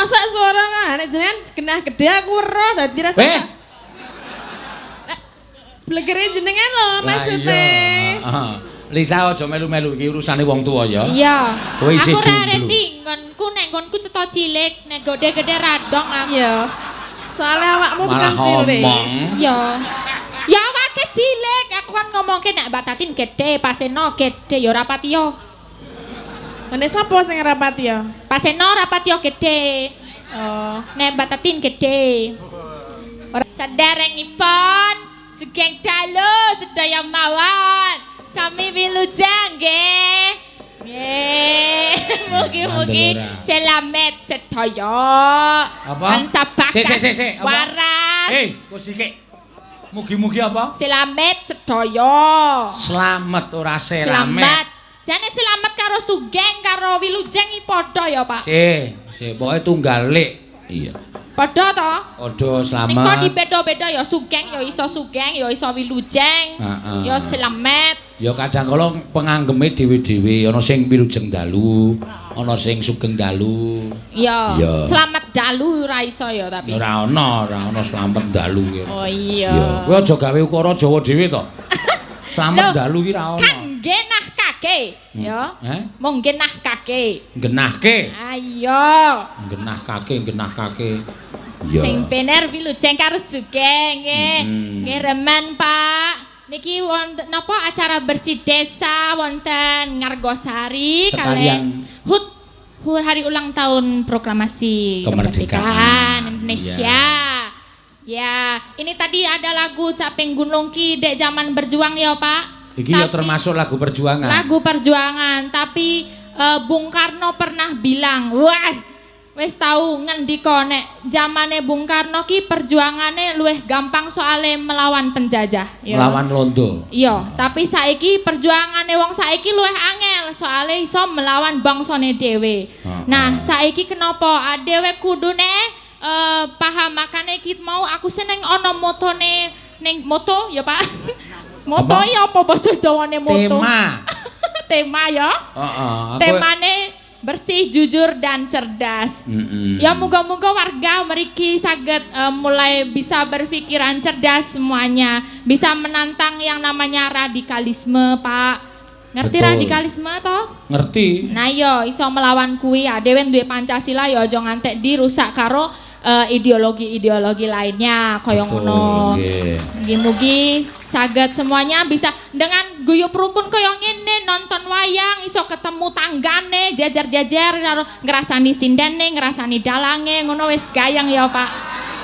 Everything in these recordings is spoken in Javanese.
Masa suara kan nek jenengan genah gede aku weruh dadi rasa. Eh. Blegere jenengan lho maksudnya. Iya. Heeh. Lisa, aja melu-melu, iki urusane wong tuwa ya. Iya. Kowe isih Aku ora jomblo. reti nggonku, nek nggonku cetha cilik, nek gede-gede radong aku. Iya. Soalnya awakmu Malah bocah cilik. ngomong. Iya. Ya awake cilik, aku kan ngomongke nek Mbak Tatin gede, Paseno gede ya ora patiyo. Ngene sapa sing rapati ya? Paseno ora patiyo gede. Oh. Nek Mbak Tatin gede. Saderengipun sugeng dalu sedaya mawon. Sami wilujeng nggih. Nggih. Mugi-mugi Mandel ora. selamet sedaya. Apa? Tansah Sik, sik, bagas sik, sik, apa? waras. Eh, kok sikik. Mugi-mugi apa? Selamet sedaya. Slamet, ora selamet. Selamat. Jane selamat karo sugeng karo wilujeng iki padha ya, Pak? Sik, sik, pokoke tunggal lik. Iya. Padha to? Padha Ning kok slamet. dibeda-beda ya, sugeng ya iso sugeng, ya iso wilujeng. Heeh. Ya selamet. Ya kadang kala penganggeme dhewe-dhewe, ana sing wilujeng dalu, ana sing sugeng dalu. Ya, Iya. selamat dalu ora iso ya tapi. Ya ora ana, ora ana slamet dalu ki. Oh iya. Kowe aja gawe ukara Jawa dhewe to. Slamet Loh, dalu ki ora ana. Kan genahkake ya. Eh? Mung genahkake. Genahke. Ayo. Genahkake, genahkake. Iya. Sing bener wilujeng karo sugeng nggih. Nggih remen, Pak. Niki wonten napa acara bersih desa wonten Ngargosari Sekalian. kalih HUT HUR hari ulang tahun proklamasi Kemerdekaan. kemerdekaan Indonesia. Ya, ini tadi ada lagu Caping Gunung ki dek zaman berjuang ya, Pak. Iki ya termasuk lagu perjuangan. Lagu perjuangan, tapi Bung Karno pernah bilang, wah, wis tau ngendika nek zamane Bung Karno ki perjuangane luwih gampang soale melawan penjajah. Ya. Melawan Londo. Iya, tapi saiki perjuangane wong saiki luwih angel soale iso melawan bangsane dhewe. Nah, saiki kenapa dhewe kudune paham, makane iki mau aku seneng ana motone ning moto ya, Pak. Moto Apa? ya apa basa Jawane moto? Tema. Tema ya. Heeh, aku Temane bersih, jujur dan cerdas. Ya moga-moga warga meriki saged mulai bisa berpikiran cerdas semuanya, bisa menantang yang namanya radikalisme, Pak. Ngerti radikalisme toh? Ngerti. Nah yo iso melawan kuwi ya, dhewe duwe Pancasila ya aja ngantek dirusak karo ideologi-ideologi lainnya kaya ngono. Mugi-mugi saged semuanya bisa dengan guyub rukun kaya ngene, nonton wayang iso ketemu tanggane, jejer-jejer karo ngrasani sindene, ngrasani dalange, ngono wis gayeng ya, Pak.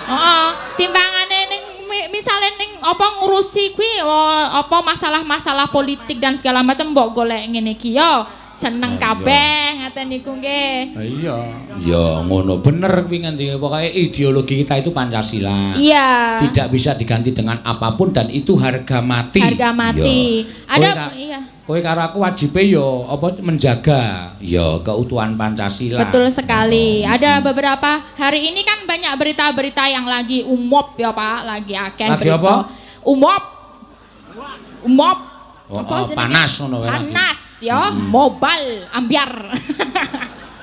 Heeh, timbangane ning misale ning apa ngurusi kuwi, oh, apa masalah-masalah politik dan segala macam, mbok golek ngene iki ya seneng kabeh ngaten niku nggih. Iya. Ya ngono bener kuwi ngendi, pokoke ideologi kita itu Pancasila. Iya. Tidak bisa diganti dengan apapun dan itu harga mati. Harga mati. Iya. Ada Kowe iya. Kowe karo aku wajibe ya apa menjaga ya keutuhan Pancasila. Betul sekali. Ada beberapa hari ini kan banyak berita-berita yang lagi umop ya, Pak, lagi akeh Lagi berita. apa? Umop. Umop. Oh, Apa oh, jenenge? Panas ngono wae lagi. Panas ya, mobile ambyar.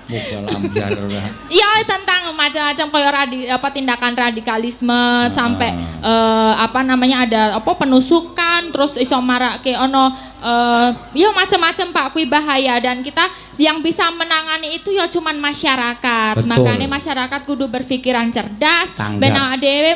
Mobile ambyar ora. Iya, tentang macam-macam kayak apa tindakan radikalisme sampai apa namanya, ada apa penusukan, terus iso marake ono ya macam-macam, Pak, kuwi bahaya dan kita yang bisa menangani itu ya cuman masyarakat. Makanya masyarakat kudu berpikiran cerdas, Tanggap. ben awake dhewe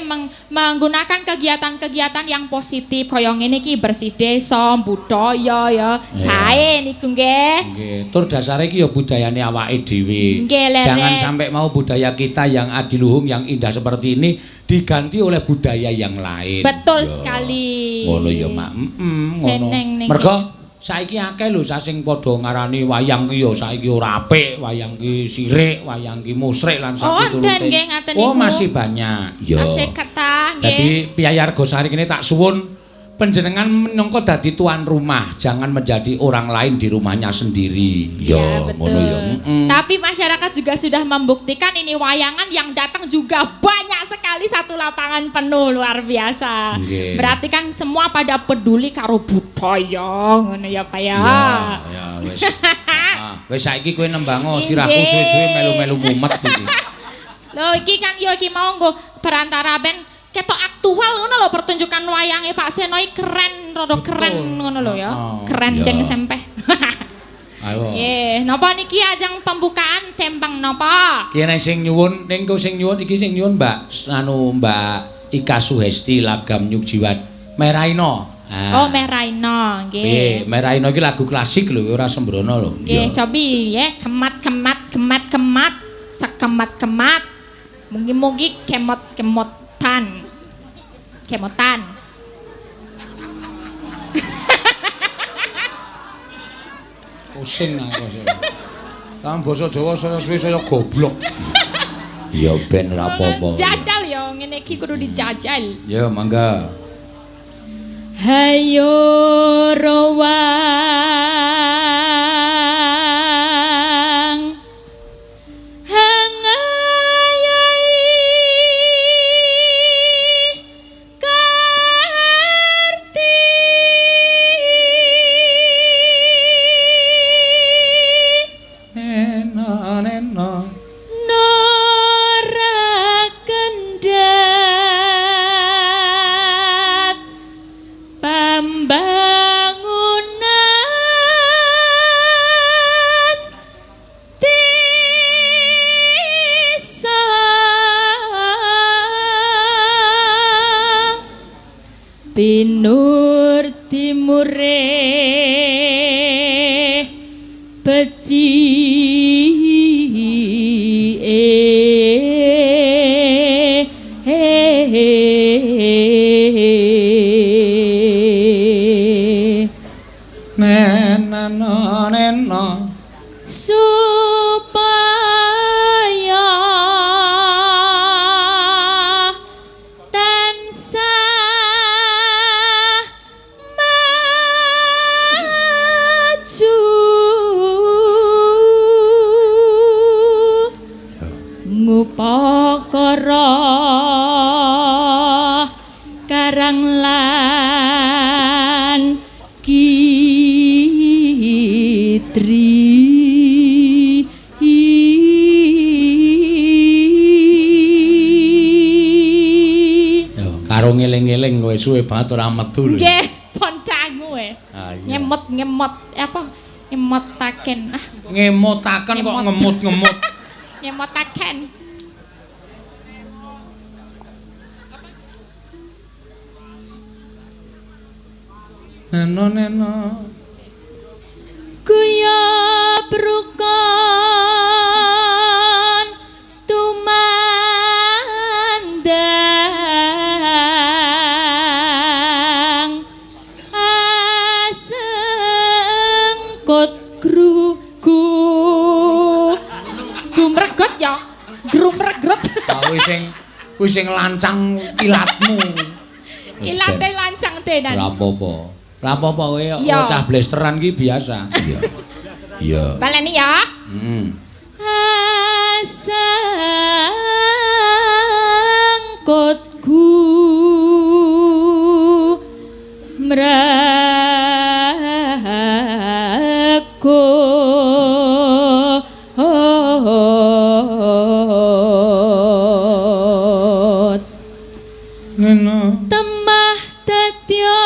menggunakan kegiatan-kegiatan yang positif kaya ngene iki, bersih desa, budaya ya. Sae niku nggih. Nggih, tur dasare iki ya budayane awake dhewe. Nggih, leres. Jangan sampai mau budaya kita yang adiluhung, yang indah seperti ini diganti oleh budaya yang lain. Betul Ya. sekali. Ngono ya, Mak. Heeh, ngono. Seneng ning Mergo saiki akeh lho sing padha ngarani wayang ki ya saiki ora apik, wayang ki sirik, wayang ki musyrik lan Oh, sapiturute. wonten nggih ngaten Oh, niku. masih banyak. Ya. Tasih ketah nggih. Dadi Piyayi Argosari kene tak suwun panjenengan minangka dadi tuan rumah, jangan menjadi orang lain di rumahnya sendiri. Ya, Ya, betul. ngono ya. Tapi masyarakat juga sudah membuktikan ini wayangan yang datang juga banyak sekali, satu lapangan penuh, luar biasa. Nggih. Berarti kan semua pada peduli karo budaya ngono ya, Pak ya. Ya, ya wis. Ah, wis saiki kowe nembango, sirahku Injih. suwe-suwe melu-melu mumet iki. Lho iki kan yo iki mau nggo perantara ben ketok aktual ngono lho pertunjukan wayange Pak Seno iki keren, rada keren ngono lho ya. Keren jeng sempeh. Ayo. Nggih, napa niki ajeng pembukaan tembang napa? Ki nek sing nyuwun ning sing nyuwun iki sing nyuwun Mbak anu Mbak Ika Suhesti lagam Nyugjiwan Meraino. Ah. Oh, Meraino, nggih. Nggih, Meraino iki lagu klasik lho, ora sembrono lho. Nggih, cobi ya, kemat-kemat kemat-kemat, sekemat-kemat. Mugi-mugi kemot-kemotan. Kemotan. Pusing aku sih. Kamu basa Jawa saya suwe saya goblok. Ya ben ora apa-apa. Jajal ya ngene iki kudu dijajal. Ya mangga. Hayo rowang hangayai karti nena nena nora kendhat pembangunan desa Pinur timure becike nena nena supaya tansah maju ngupakara karang lan kitri. Yo, karo ngeling-eling kowe suwe banget ora metu lho. Nggih, pon dangu e. Ngemot-ngemot apa? Ngemotaken. Ah, ngemotaken kok ngemut-ngemut. Ngemotaken. Neno neno guyub rukun tumandang asengkut grugu gumregot ya grumregot. Kuwi sing lancang ilatmu. Ilate lancang tenan. Ora apa-apa. Ora apa-apa kowe cah blesteran ki biasa. Iya. Iya. Baleni ya. Heeh. Asangkut gu mrago nena temah dadya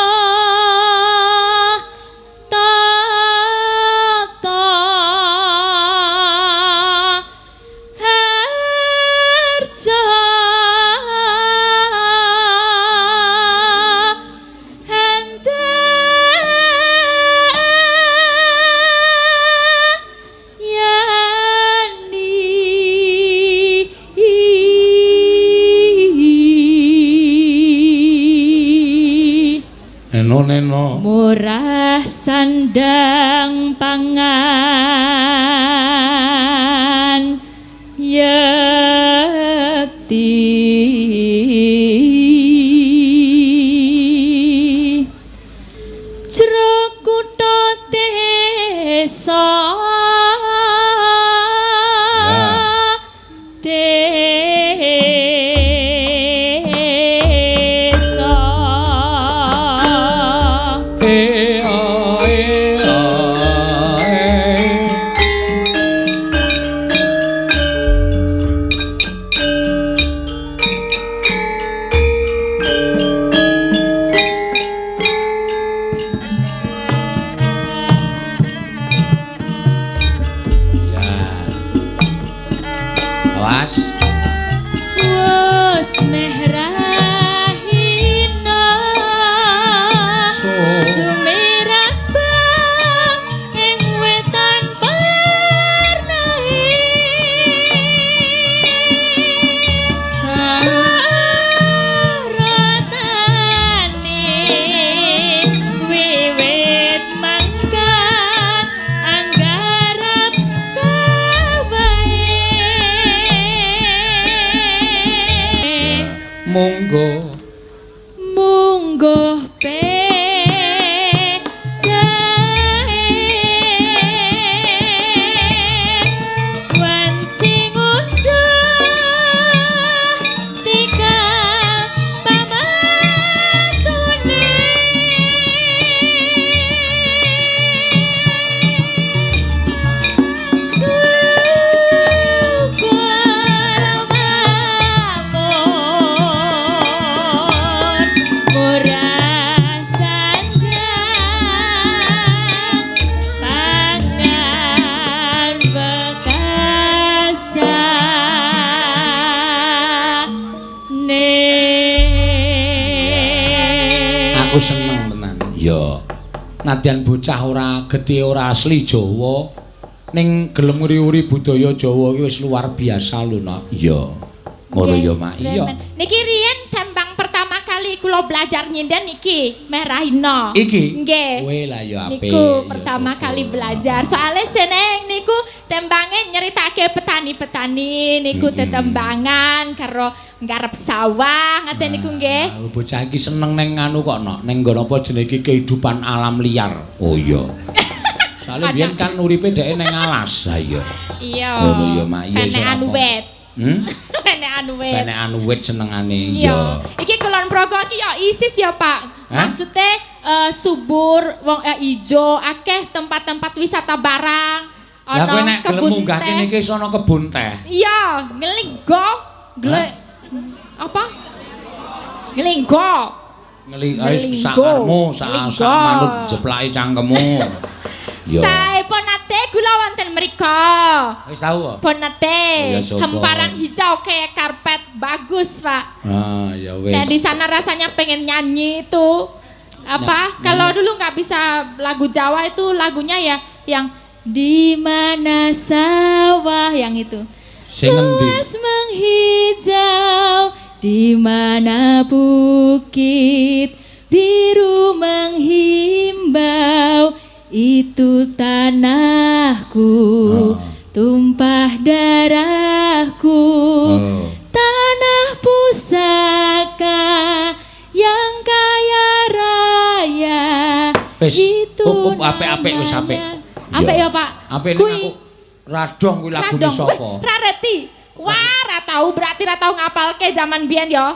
tata harja handayani. Neno neno murah sandang pangan yekti jero kutha desa desa e a e Awas. Wos merahina sumerah bang ing wetan parnae ratane wiwit mangkat anggarap sawahe. Monggo munggo pedae wanci ngunduh tika pamatune syukur mamon murah sandang pangan bekasane. Aku seneng tenan. Ya. Nadyan bocah ora gedhe ora asli Jawa, ning gelem nguri-uri budaya Jawa iki wis luar biasa lho, Nak. Iya. Ngono ya, Mak. Iya. Niki riyen tembang pertama kali kula belajar nyinden niki Merahina. Iki? Nggih. Kowe lah ya apik. Niku Ya pertama syukur. kali belajar. Soale seneng niku tembange nyeritake petani-petani niku tetembangan karo nggarap sawah ngaten niku nggih. Ah, bocah iki seneng neng anu kok, Nok. Neng nggon apa jenenge iki kehidupan alam liar. Oh iya. Soale biyen kan uripe dheke neng alas. Ha iya. Iya. Ngono ya, Mak. Iya, iso Penekan apa. wit. Hmm? Penekan wit. Penekan wit senengane. Iya. Iki Kulon Progo iki ya isis ya, Pak. Hah? Maksudnya subur, wong ijo, akeh tempat-tempat wisata barang. Lah kowe nek gelem kebun munggah teh. kene iki iso ana kebun teh. Iya, ngelinggo. Gle apa? Ngelinggo. Ngeli ayo Ngelinggo. sakarmu, sak Ngelinggo. sak manut jeplake cangkemmu. Iya. Sae pun nate kula wonten mriko. Wis tau kok. Pun nate Oh, ya, syukur. hamparan hijau kayak karpet bagus, Pak. Ah, ya wis. Nah, di sana rasanya pengen nyanyi itu. Apa? Nah, Kalau dulu nggak bisa lagu Jawa itu lagunya ya yang di mana sawah yang itu. Sing ngendi? Luas menghijau di mana bukit biru menghimbau itu tanahku tumpah darahku tanah pusaka yang kaya raya Wis, itu up, up, apik-apik wis apik. namanya. Apik ya Pak. Apik ning Kui aku radong kuwi lagune Radong. sapa? Weh, ra reti. Wah, ra tau berarti ra tau ngapalke zaman biyen ya.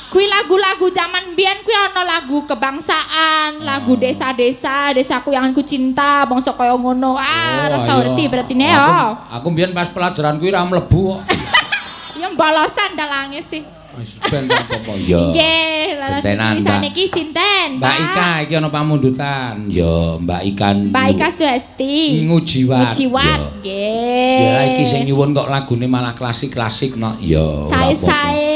Kuwi lagu-lagu zaman biyen kuwi ana lagu kebangsaan, lagu desa-desa, desaku yang aku cinta, bangsa kaya ngono. Ah, ra tau ayo. reti berarti ne ya. Aku mbiyen pas pelajaran kuwi ra mlebu kok. Ya bolosan dalange sih. Wis ben ra apa-apa. Ya. Nggih, lha Gentenan, Mbak. niki sinten? Mbak Ika iki ana pamundutan. Ya, Mbak Ika. Mbak Ika Suesti. Ngujiwat. Ngujiwat, nggih. Ya iki sing nyuwun kok lagune malah klasik-klasik no. Ya. ora apa-apa. Sae-sae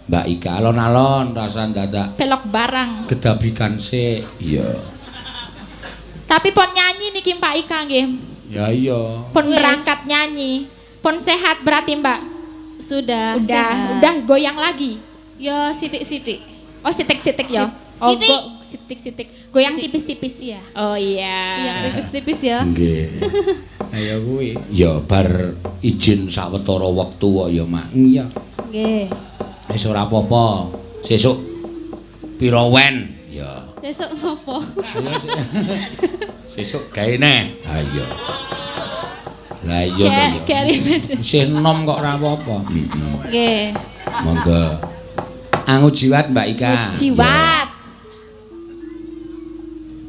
Mbak Ika alon-alon rasa dadak pelok barang. gedabikan sik. Iya. Tapi pon nyanyi niki Mbak Ika nggih. Ya iya. Pon Wes. berangkat nyanyi. Pon sehat berarti Mbak. Sudah. Udah, sehat. udah goyang lagi. Ya sithik-sithik. Oh, sitik-sitik ya. Oh, Sitik. sitik-sitik. Goyang tipis-tipis. Iya. Oh iya. Iya, tipis-tipis ya. Nggih. Ayo kuwi. Ya bar izin sawetara wektu kok ya, Mak. Iya. Nggih. Wis ora apa-apa. Sesuk pira wen? Ya. Sesuk ngopo? Sesuk gawe neh. Ha iya. Lah iya to ya. Keri. Isih enom kok ora apa-apa. Heeh. Nggih. Monggo. Angu jiwat Mbak Ika. Jiwat.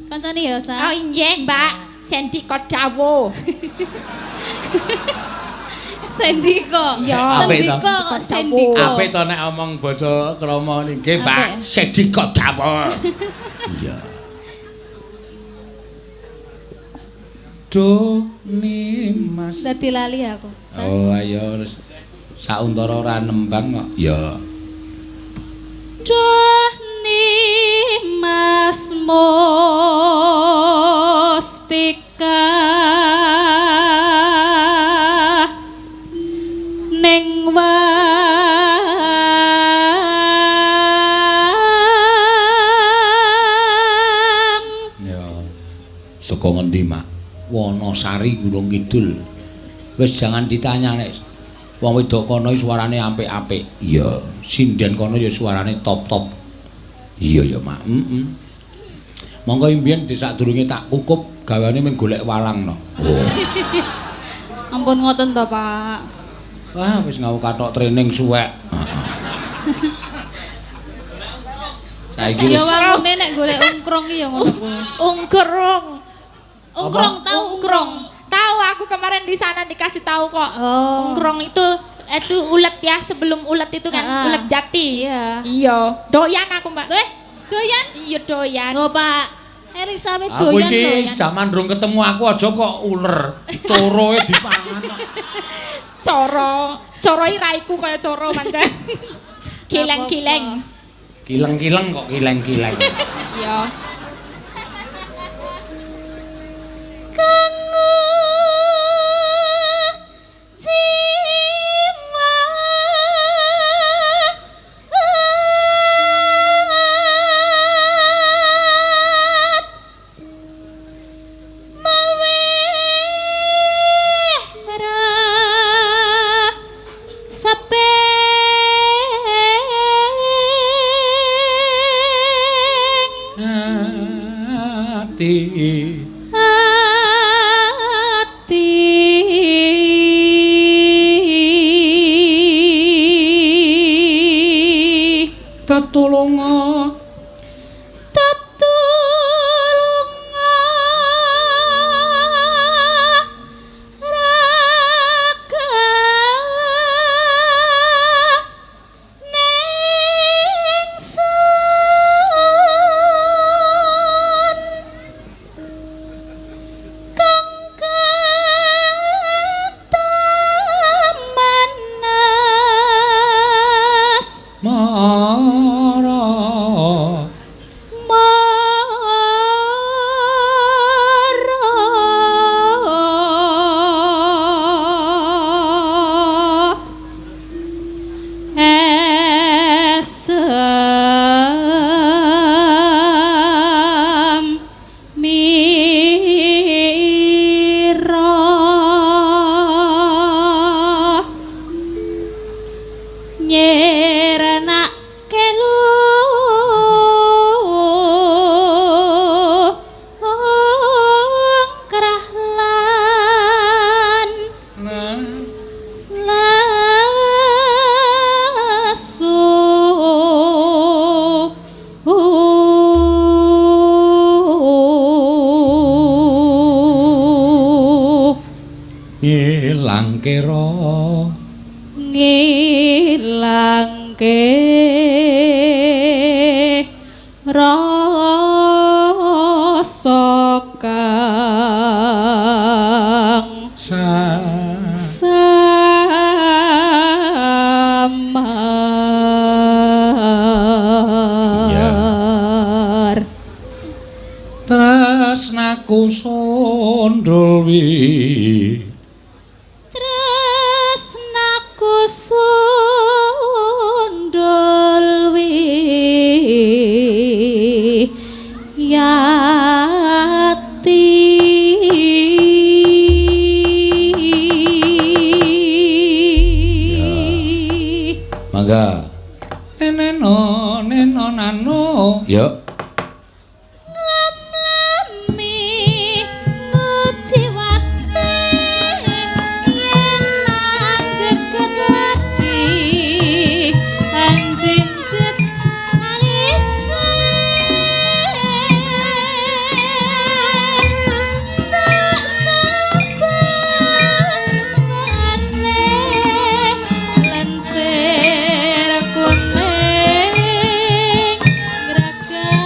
Kancane ya, Sa. Oh iya, Mbak. Sendiko dawuh. Sendiko. Ya. Apik to? Sendiko kok sendiko. Apik to nek omong basa krama nggih, Mbak. Apik. Sendika dawuh. Iya. Do ni mas. Dadi lali aku. Sa. Oh ayo terus. Sauntara ora nembang kok. Ya. Duh Nimas Mustika ning wang. Ya. Saka ngendi, Mak? Wonosari Gunung Kidul. Wis jangan ditanya nek wong wedok kono suarane apik-apik. Iya, sinden kono ya suarane top-top. Iya ya, Mak. Heeh. Monggo imbiyen sadurunge tak kukup gaweane mung golek walang no. Oh. Ampun ngoten to, Pak. Wah, wis ngau kathok training suwek. Saiki ya wis wangune nek golek ungkrong ki ya ngono kuwi. Ungkrong. Ungkrong tahu ungkrong. Tahu aku kemarin di sana dikasih tahu kok. Oh. Ungkrong itu ulet ya, sebelum ulet itu kan ulet jati. Iya. Iya, doyan aku, Mbak. Doyan? Iya, doyan. Lho, Pak. Elizabeth aku doyan iki doyan. Jaman durung ketemu aku aja kok uler. Coroe dipangan. Coro, coroi raiku kaya coro pancen. Kileng-kileng. Kileng-kileng kok kileng-kileng. Iya. Ati Tetulunga tetulunga raga ningsun kang katamanas mara mara esem mira nyerenake lungkrah lan lesu. Ngilangke ra Ngilangke rasa kang samar. Tresnaku sundul wi Tresnaku sundul wi yati. Mangga. Neno neno nano. Yo. Nglam-lami nguciwate yen anggeget ladi anjinjet alise sak sabane lencir kuning gragas.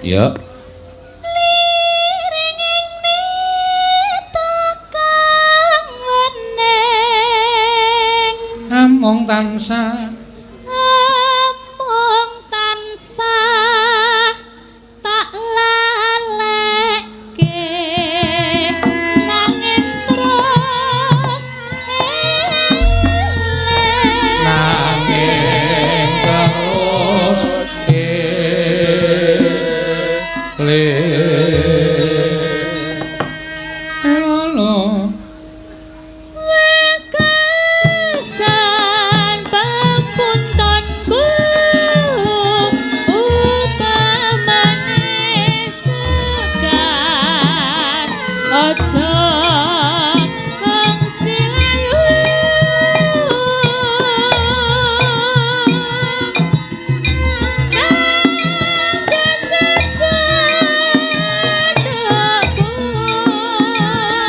Ya. Liringing nitra kang wening Amung tansah tak laleke nanging terus eling nanging terus eling lolo wekasan papuntonku upamane sekar aja kongsi layu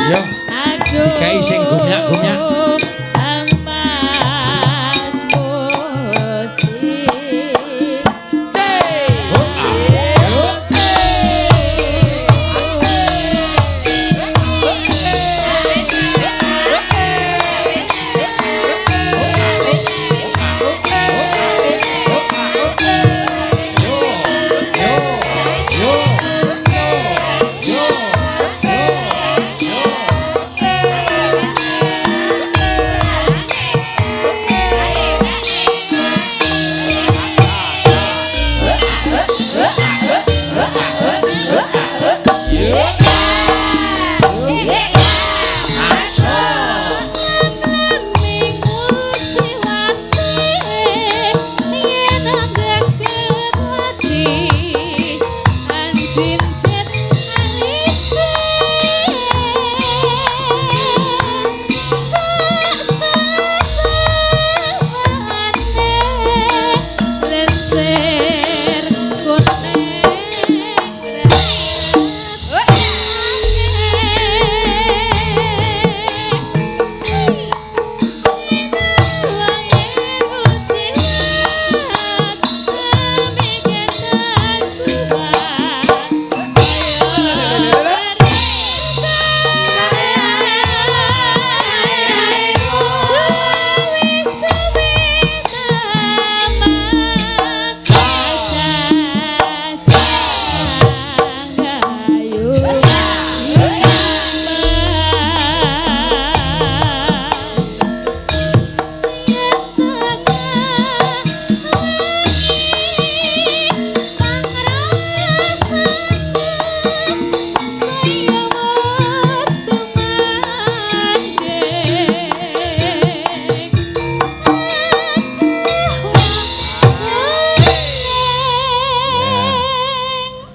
Ya. Aduh, Dikai sing gumyak-gumyak. Kang Mas Musi.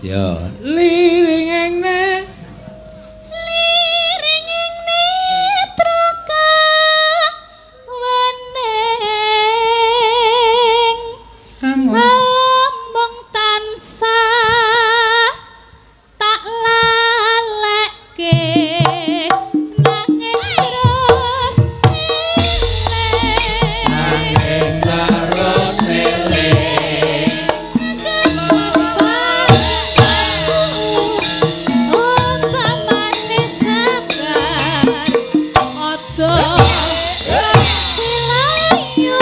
Ya, liringing ne Liringing netra kang wening amung amung tansah tak laleke nanging terus eling nanging terus eling umpamane sabar aja silayu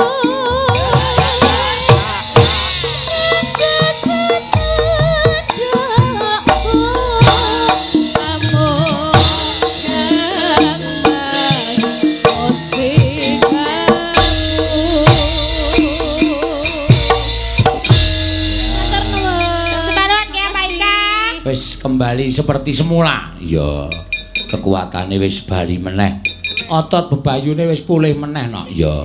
wis kembali seperti semula. Ya, kekuatane wis bali meneh. Otot bebayune wis pulih meneh nok. Ya.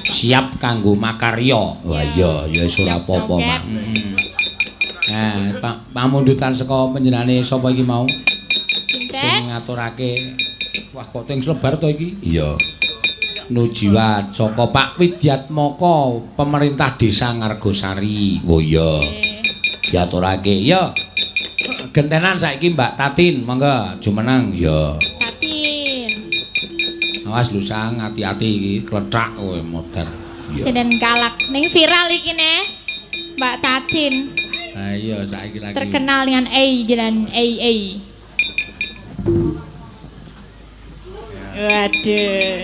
Siap kanggo makarya. Wah iya, ya wis ora apa-apa, Mak. Nah, pamundutan saka panjenengane sapa iki mau? Sing ngaturake. Wah, kok ting slebar to iki? Iya. Nujiwat saka Pak Widyatmoko, pemerintah Desa Ngargosari. Oh iya. Diaturake. Ya. Gentenan saiki Mbak Tatin, monggo jumeneng. Ya. Tatin. Awas lho Sang, ati-ati iki klethak kowe modar. Seden galak ning viral iki ne. Mbak Tatin. Ha iya saiki lagi. Terkenal dengan A dan AA. Waduh.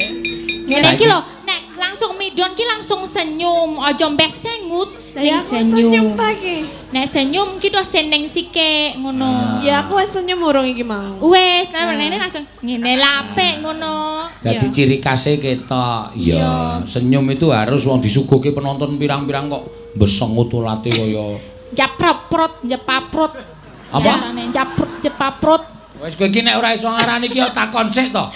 Ngene iki lho, nek langsung midon ki langsung senyum, aja mbeh sengut. Ya aku senyum ta iki. Nek senyum ki do seneng sike ngono. Ya aku wis senyum urung iki mau. Wis, nah ini langsung ngene lapik ngono. Dadi ciri khase ketok. Iya, senyum itu harus wong disuguhke penonton pirang-pirang kok besengut ulate kaya japrot, jepaprot. Apa? Japrot, jepaprot. Wis kowe iki nek ora iso ngarani iki ya takon sik to.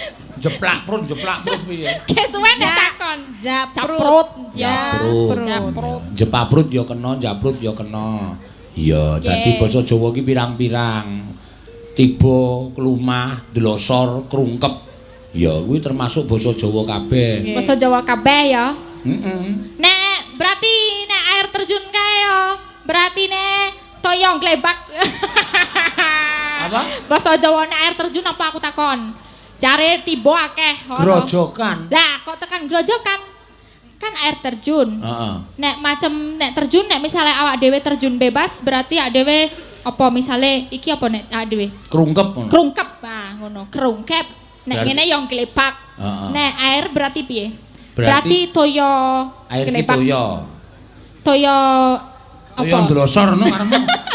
Jeplak prut, jeplak prut piye? Kesuwen nek takon. Japrut, japrut. Japrut. Jepaprut ya kena, japrut ya kena. Iya, dadi basa Jawa iki pirang-pirang. Tiba, klumah, dlosor, krungkep. Ya kuwi termasuk basa Jawa kabeh. Basa Jawa kabeh ya. Heeh. Nek berarti nek air terjun kae ya, berarti nek toyong glebak. Apa? Basa Jawa nek air terjun apa aku takon? Jare tiba akeh. Grojokan. Lah kok tekan grojokan? Kan air terjun. Heeh. Nek macem nek terjun nek misale awak dhewe terjun bebas berarti awak dhewe apa misale iki apa nek awak dhewe? Krungkep ngono. Krungkep. Ah ngono, krungkep. Nek ngene yo glebak. Nek air berarti piye? Berarti toya air ki toya. Toya apa? Toya ndlosor ngono karepmu.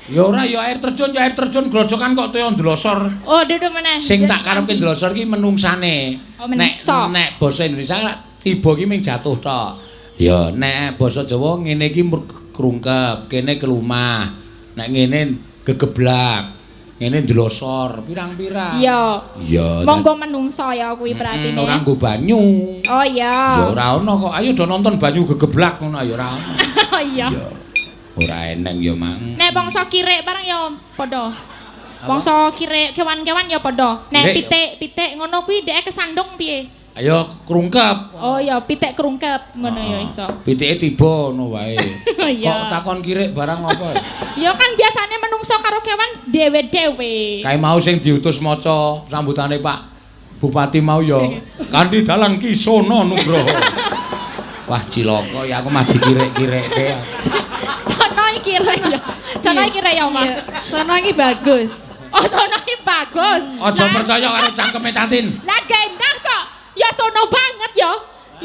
Ya ora ya air terjun grojokan kok toya ndlosor. Oh, dudu meneh. Sing tak karepke ndlosor ki menungsane. Oh, menungso. Nek basa Indonesia tiba ki ming jatuh tok. Ya nek basa Jawa ngene iki krungkep, kene kelumah. Nek ngene gegeblak, ngene ndlosor, pirang-pirang. Iya. Iya. Monggo menungso ya kuwi berarti ora nggo banyu. Oh iya. Ya ora ono kok. Ayo do nonton banyu gegeblak ngono ya ora ono. Oh iya. Ora eneng ya mang. Nek bangsa kirek barang ya padha. Bangsa kirek kewan-kewan ya padha. Nek pitik-pitik ngono kuwi dhek kesandung piye? Ayo krungkep. Oh ya pitik krungkep ngono ya iso. Pitike tiba ngono wae. Kok takon kirek barang apa? Ya kan biasane menungso karo kewan dhewe-dhewe. Kae mau sing diutus maca sambutane Pak Bupati mau ya kanthi dalang Ki Sono Nugroho. Wah cilaka ya aku masih kirek-kirekke. Sono iki ya. Sono iki ya, Mas. Sono iki bagus. Oh, sono iki bagus. Aja percaya karo cangkeme Tatin. Lah gendah kok. Ya sono banget ya.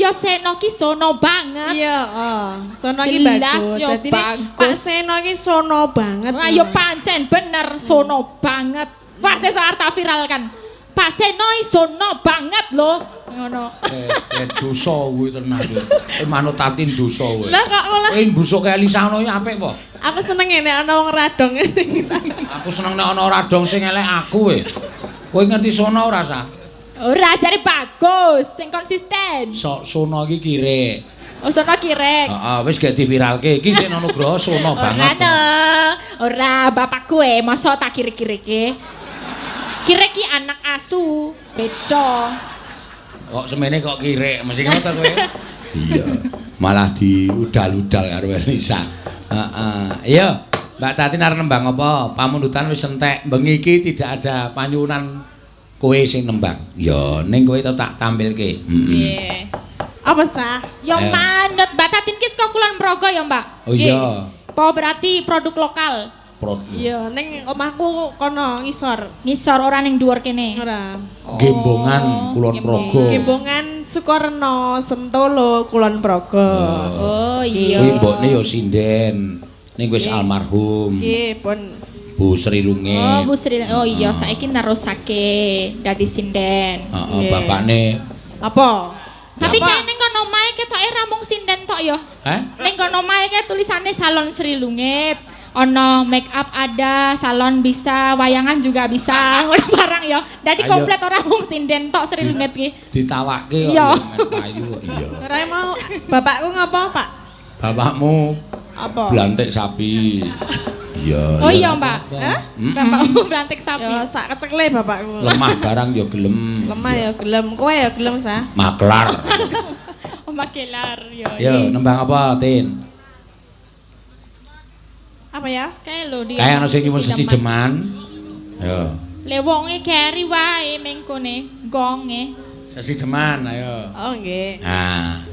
Ya Seno ki sono banget. Iya, oh. Sono iki bagus. Dadi Pak Seno iki sono banget. Wah, ya pancen bener sono banget. Wah, sesuk arep tak viralkan. Pak Seno iki sono banget lho. Ngono. Dosa kuwi tenan kuwi. Manut Tatin dosa kowe. Lah kok malah kowe mbusuke Elisa ngono iki apik apa? Aku seneng nek ana wong radong ngene. Aku seneng nek ana radong sing elek aku kowe. Kowe ngerti sono ora, Sa? Ora, jare bagus, sing konsisten. Sok sono iki kirek. Oh, sono kirek. Heeh, wis gak diviralke. Iki Seno Nugroho sono banget. Ora, ora bapakku e mosok tak kirek-kireke. Kirek ki anak asu, beda. Kok semene kok kirek, mesti ngono ta kowe? Iya, malah diudal-udal karo Elisa. Heeh. Iya, Mbak Tatin arep nembang apa? Pamundutan wis entek. Bengi iki tidak ada panyuwunan kowe sing nembang. Ya, ning kowe tetep tak tampilke. Heeh. Apa sah? Ya manut Mbak Tatin ki saka Kulon Progo ya, Mbak? Oh iya. Apa berarti produk lokal? Iya, ning omahku kono ngisor. Ngisor ora ning dhuwur kene. Ora. Gembongan Kulon Progo. Gembongan Sukorno, Sentolo, Kulon Progo. Oh iya. Kuwi mbokne ya sinden. Ning wis almarhum. Nggih, pun Bu Sri Lungit. Oh, Bu Sri. Oh iya, saiki nerusake dadi sinden. Heeh, bapakne. Apa? Tapi kae ning kono omahe ketoke ra mung sinden tok ya. Heh? Ning kono omahe kae tulisane Salon Sri Lungit. Ono make up ada, salon bisa, wayangan juga bisa, ngono barang ya. Dadi komplit ora mung sinden tok Sri Lungit ki. Ditawake kok payu kok. Iya. Ora mau bapakku ngapa, Pak? Bapakmu apa? Blantik sapi. Iya. Oh iya, Mbak. Hah? Bapakmu blantik sapi. Ya sak kecekle bapakku. Lemah barang ya gelem. Lemah ya gelem. Kowe ya gelem, Sah? Maklar. Oh, makelar ya. Yo, nembang apa, Tin? Apa ya? Kae lho dia. Kae ana sing nyuwun sesideman. Yo. Le wonge keri wae mengkone, gonge. Sesideman, ayo. Oh, nggih. Nah.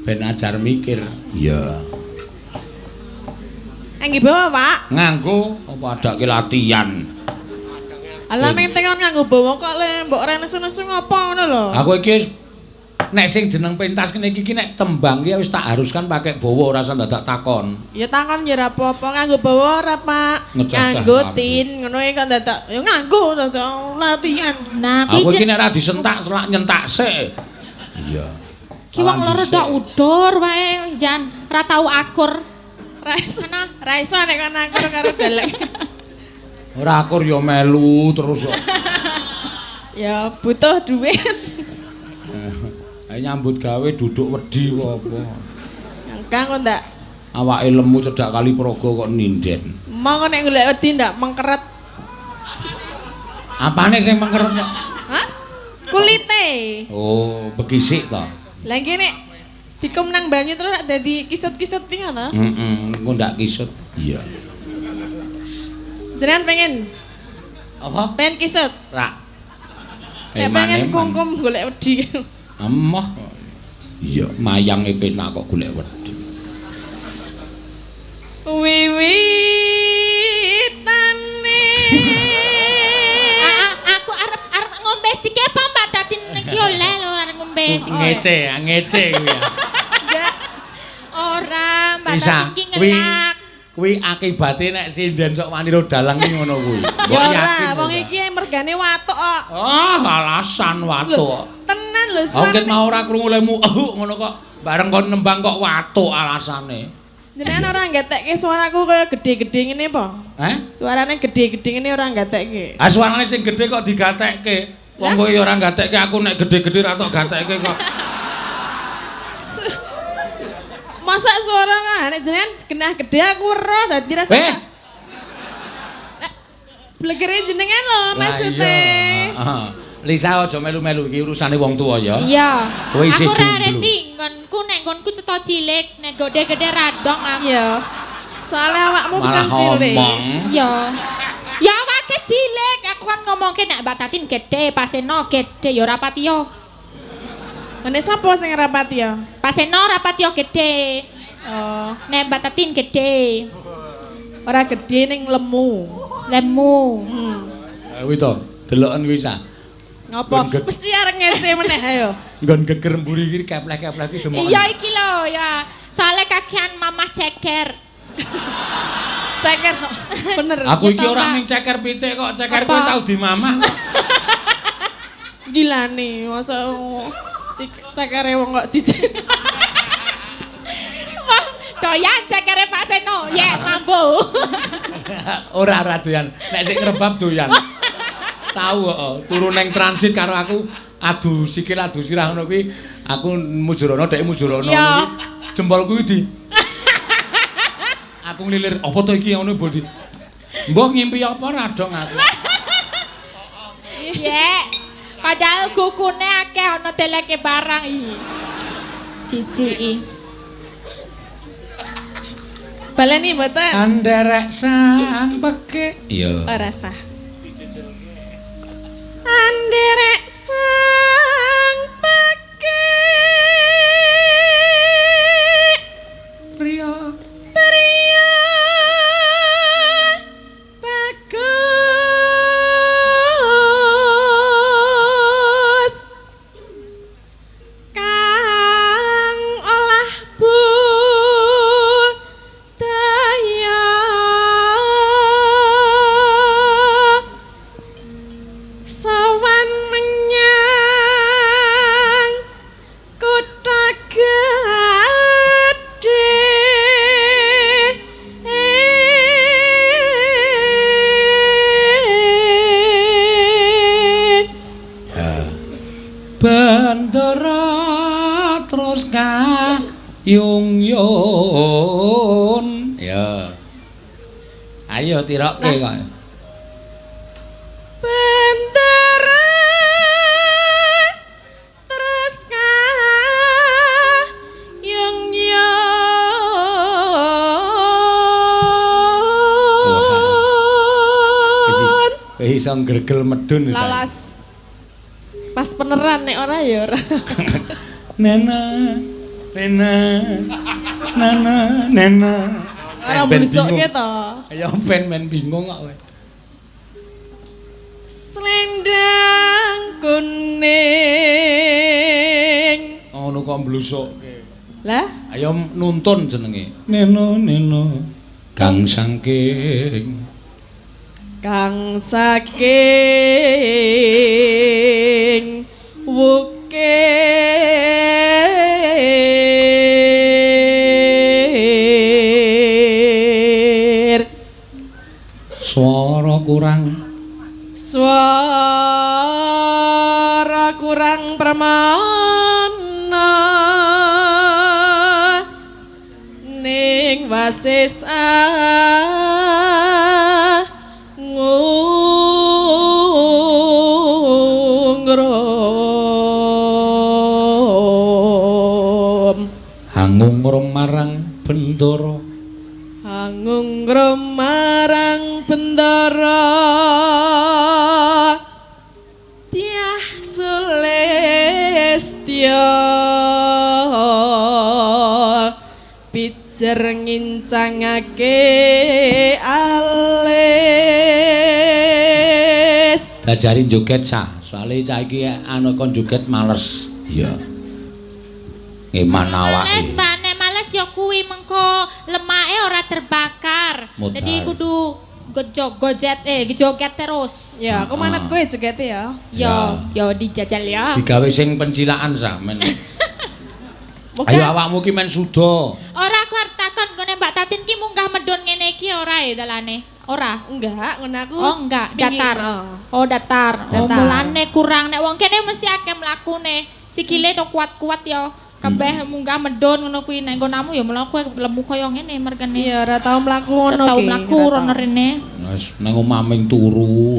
Ben ajar mikir. Iya. Nggih bawa, Pak. Nganggo apa adake latihan. Alah meng tengon nganggo bawa kok le mbok ora nesu-nesu ngopo ngono lho. Aku iki nek sing jeneng pentas kene iki nek tembang ki wis tak haruskan pakai bawa ora usah dadak takon. Ya takon ya ora apa-apa, nganggo bawa ora, Pak. Nganggo tin ngono iki kok dadak ya nganggo dadak latihan. Nah, kuwi aku iki nek ora disentak selak nyentak sik. Iya. Ki wong loro dok udur wae jan ora tau akur. Ra iso. Ra iso nek kon akur karo dalek. Ora akur ya melu terus kok. Ya butuh duit. Ayo nyambut gawe duduk wedi apa. Engkang kok ndak awake lemu cedhak kali praga kok ninden. Monggo nek golek wedi ndak mengkeret. Apane sing mengkeret kok? Hah? Kulite. Oh, bekisik to. Lah iki nek dikum nang banyu terus nek dadi kisut-kisut iki ngono. Heeh, engko ndak kisut. Iya. Jenengan pengen apa? Pengen kisut? Ra. Nek pengen kungkum golek wedi. Emoh. Iya, mayange penak kok golek wedi. Wiwitane. Aku arep ngombe sik apa Mbak Tatin iki oleh lho arep ngombe sik. Ngece, ngece kuwi ya. Enggak. Ora, Mbak Tatin iki ngelak. Kuwi akibate nek sinden sok wani ro dalang iki ngono kuwi. Ya ora, wong iki mergane watuk kok. Ah, alasan watuk. Tenan lho suara. Aku mau ora krungu lemu ngono kok. Bareng kon nembang kok watuk alasane. Jenengan ora nggatekke suaraku kaya gedhe-gedhe ngene apa? Heh? Suarane gedhe-gedhe ngene ora nggatekke. Ah suarane sing gedhe kok digatekke. Wong kowe ya ora nggatekke aku nek gedhe-gedhe ra tok gatekke kok. Masa suara nek jenengan genah gedhe aku ora dadi rasa. Eh. Blegere jenengan lho maksude. Heeh. Lisa aja melu-melu iki urusane wong tuwa ya. Iya. Kowe isih aku ora jomblo. reti nggonku nek nggonku cetha cilik, nek gedhe-gedhe radong aku. Iya. Soale awakmu Malah bocah cilik. ngomong. Iya. Ya awake cilik, aku kan ngomongke nek Mbak Tatin gedhe, Paseno gedhe ya ora patiya. Nek sapa sing ora patiya? Paseno ora patiya gedhe. Oh, nek Mbak Tatin gedhe. Ora gedhe ning lemu. Lemu. Hmm. Kuwi to, deloken kuwi sa. Ngopo? Mesti arep ngece meneh ayo. Nggon geger mburi iki kepleh-kepleh iki demoken. Iya iki lho ya. Soale kakean mamah ceker. Ceker bener. Aku iki ora mung ceker pitik kok, ceker kowe tau dimamah. Gilane, masa cekere wong kok dicek. Wah, doyan cekere Pak Seno. Yek, mambu. Ora ora doyan. Nek sing ngrebab doyan. Tahu kok, turu neng transit karo aku adu sikil adu sirah ngono kuwi, aku mujurana dhek mujurana ngono kuwi. Jempol kuwi di aku nglilir, apa to iki ngono mbok di. Mbok ngimpi apa ora dong aku. Yek. Padahal kukune akeh ana teleke barang iki. Ciciki. Baleni mboten. Anderek sang pekik. Iya. Ora sah. Anderek sang pekik. Priya. Priya. Bagus. Kang olah budaya. Sawan menyang kutha gedhe. Bendera terus kayung yun. Ya. Ayo tirokke kok. Bendera terus kayung yun. Wis iso ngregel medun wis. Lalas. Pas beneran nek ora ya ora. Nena, nena, nana, nena. Ora Ben mblusukke bingung. to. Ya ben bingung kok kowe. Selendang kuning. Ngono kok mblusukke. Lah, Ayo nuntun jenenge. Neno neno kang saking kang saking wukir swara kurang swara kurang permana ning wasis ngungrum hangungrum marang bendara hangungrum marang bendara tiah sulestya pijer ngincangake alis. Dajari joget sah, soalnya cah iki anu kon joget males. Iya. Ngeman awake. Males, Mbak, nek males ya kuwi mengko lemake ora terbakar. Modal. Jadi kudu gojet joget terus. Ya, aku manut kowe jogete ya. Yo, yo dijajal ya. Digawe sing pencilaan sah men. Bukan. Ayo awakmu ki men suda. Ora aku arep takon nggone Mbak Tatin ki munggah medun ngene iki ora ya dalane? Ora. Enggak, ngono aku. Oh enggak, datar. Oh. Oh datar. Oh Datar. mulane kurang nek wong kene mesti akeh mlakune. Sikile to kuat-kuat ya. Kabeh munggah medun ngono kuwi nek nggonamu ya mlaku lemu kaya ngene mergane. Iya, ora tau mlaku ngono Ora tau ki. mlaku rono rene. Wis nang omah ming turu.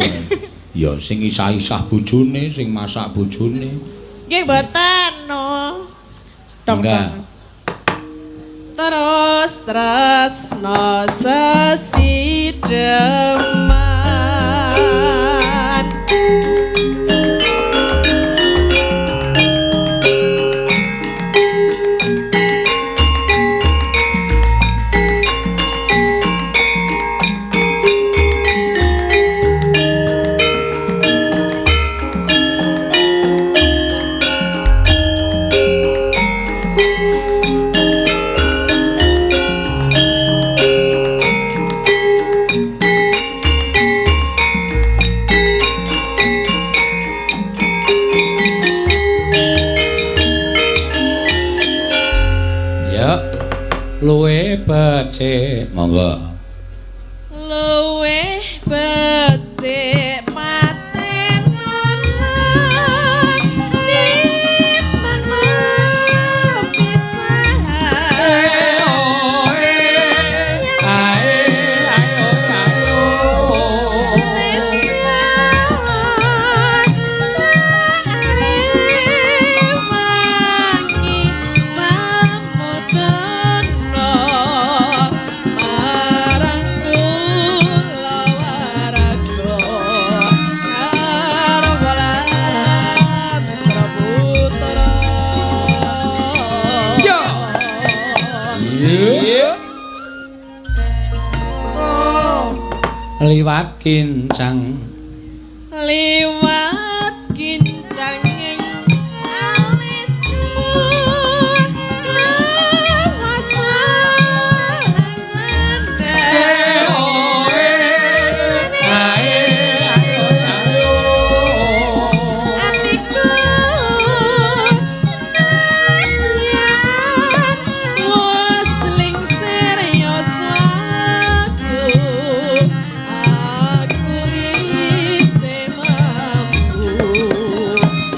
Ya sing isah-isah bojone, sing masak bojone. Nggih mboten no. Dong Enggak. dong. Terus tresno sesideman. Ya. Luwe becik, monggo. Luwih becik paten ana timbang pisahan. Liwat kincang, liwat kincang ing alismu atiku nadyan wis lingsir yuswaku aku isih mampu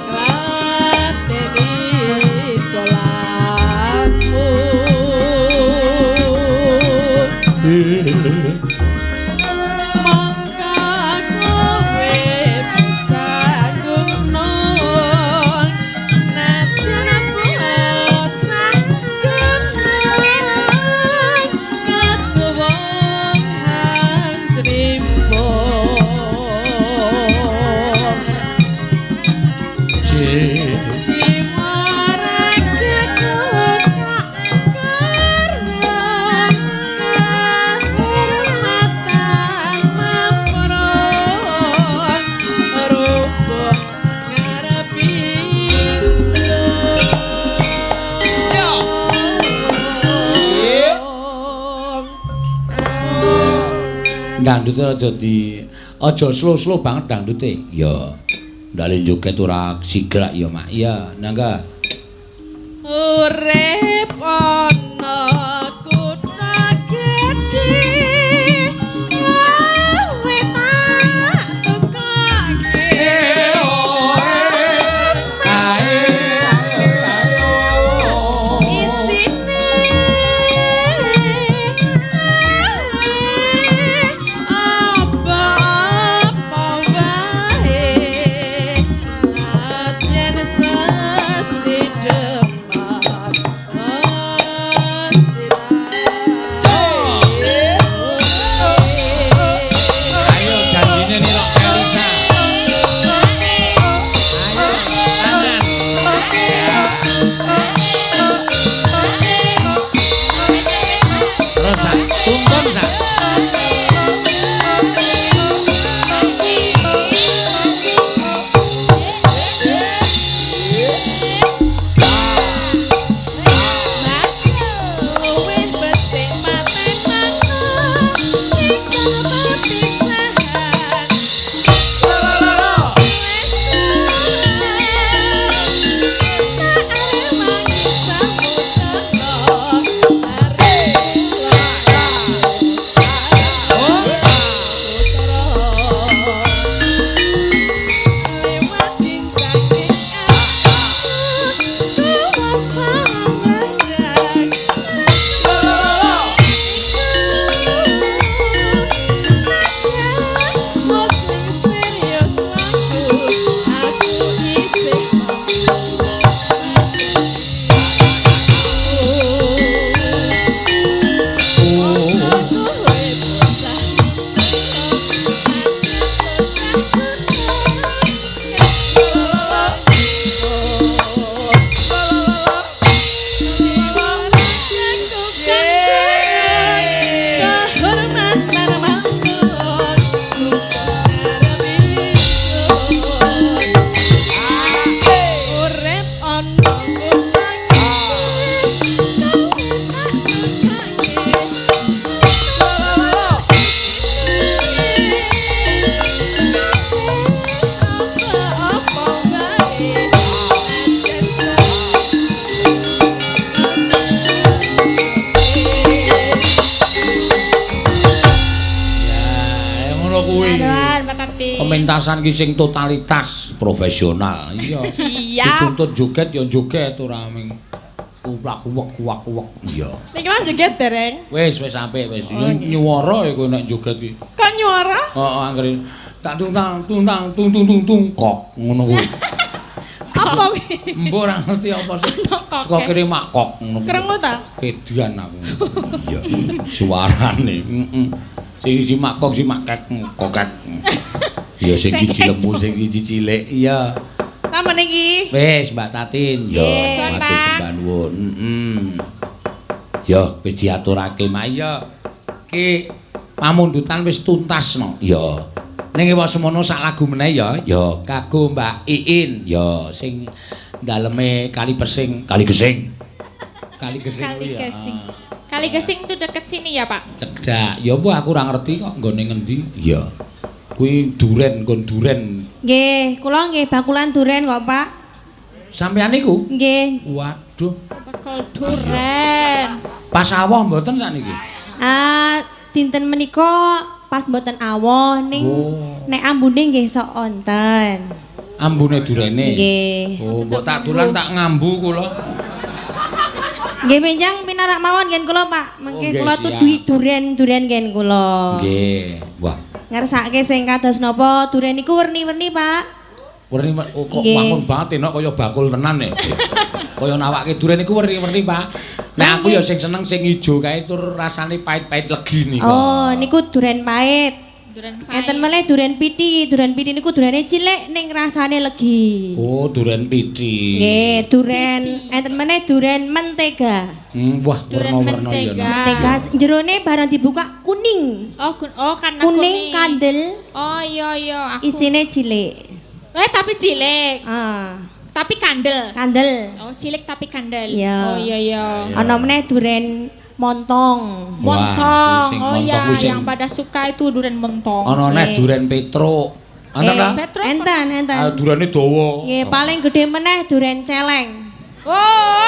nglateni salatmu. Monggo kowe bocah gunung nadyan bocah gunung katuwung hanjrimbung. Cimarake kok karwan Dangdute aja di aja slow-slow banget dangdute. Ya. Ndale joget ora sigrak ya, Mak. Iya, nangga. Urip ana kutha gedhe kowe tak tukake isine apa-apa wae nadyan sesideman. Ayo janjine nirok Elisa. Ayo tangan. Terus sak, tuntun sak. Luwih becik maten-maten tinggal perpisahan. Muslim serius aku isih. Urip ana kutha Ya, ngono kuwi. Aduh, Mbak Tati. Pementasan ki sing totalitas profesional. Iya. Siap. Dituntut joget ya joget ora ming kuplak kuwek kuwak kuwek. Iya. Niki mah joget dereng. Wis wis apik wis. Nyuwara ya kowe nek joget iki. Kok nyuara? Heeh, anggere tak tung tang tung tang tung tung tung tung kok ngono kuwi. Apa kuwi? Mbok ora ngerti apa sih. Saka kiri mak kok ngono kuwi. Krungu ta? Edan aku. Iya. Suarane. Heeh. Sing siji mak kok sing mak kek kokek. Ya sing siji lemu sing siji cilik. Iya. Sama niki. Wis Mbak Tatin. Ya, Suwun, matur Pak. sembah nuwun. Heeh. Ya wis diaturake mak ya. Ki pamundutan wis tuntas no. Ya. Ning ewa semono sak lagu meneh ya. Ya kanggo Mbak Iin. Ya sing daleme Kali Pesing, Kali Gesing. Kali Gesing Kali kuwi ya. Gesing. Kali Gesing itu deket sini ya, Pak? Cedhak. Ya apa aku ora ngerti kok nggone ngendi. Iya. Kuwi duren, nggon duren. Nggih, kula nggih bakulan duren kok, Pak. Sampeyan niku? Nggih. Waduh. Bakul duren. Pas awoh mboten sakniki? Ah, dinten menika pas mboten awoh ning Oh. nek ambune nggih sok wonten. Ambune durene. Nggih. Oh, mbok tak dolan tak ngambu kula. Nggih benjang pinarak mawon ngen kula, Pak. Mengke Oh, nggih, kula siap. tuduhi duren-duren ngen kula. Nggih. Wah, Ngersake sing kados napa duren niku werni-werni, Pak. werni oh, kok Nggih. wangun banget enak kaya bakul tenan e. Kaya nawake duren iku werni-werni, Pak. Nek aku ya sing seneng sing ijo kae tur rasane pahit-pahit legi niku. Oh, niku duren pahit. Duren pahit. Enten melih duren piti, duren piti niku durene cilik ning rasane legi. Oh, duren piti. Nggih, duren enten meneh duren mentega. Wah, Duren werna-werna ya. mentega. Nak. Mentega jerone barang dibuka kuning. Oh, oh karena kuning. Kuning kandel, Oh iya iya aku. isine cilik. Eh tapi cilik, Ah, tapi kandel. kandel. Oh, cilik tapi kandel. Iya. Oh iya iya. Ana meneh duren montong. Montong. Oh iya, yang pada suka itu duren montong. Ana neh duren petruk. Enten ta? Enten, enten. Durene dawa. Nggih, paling gedhe meneh duren celeng. Oh.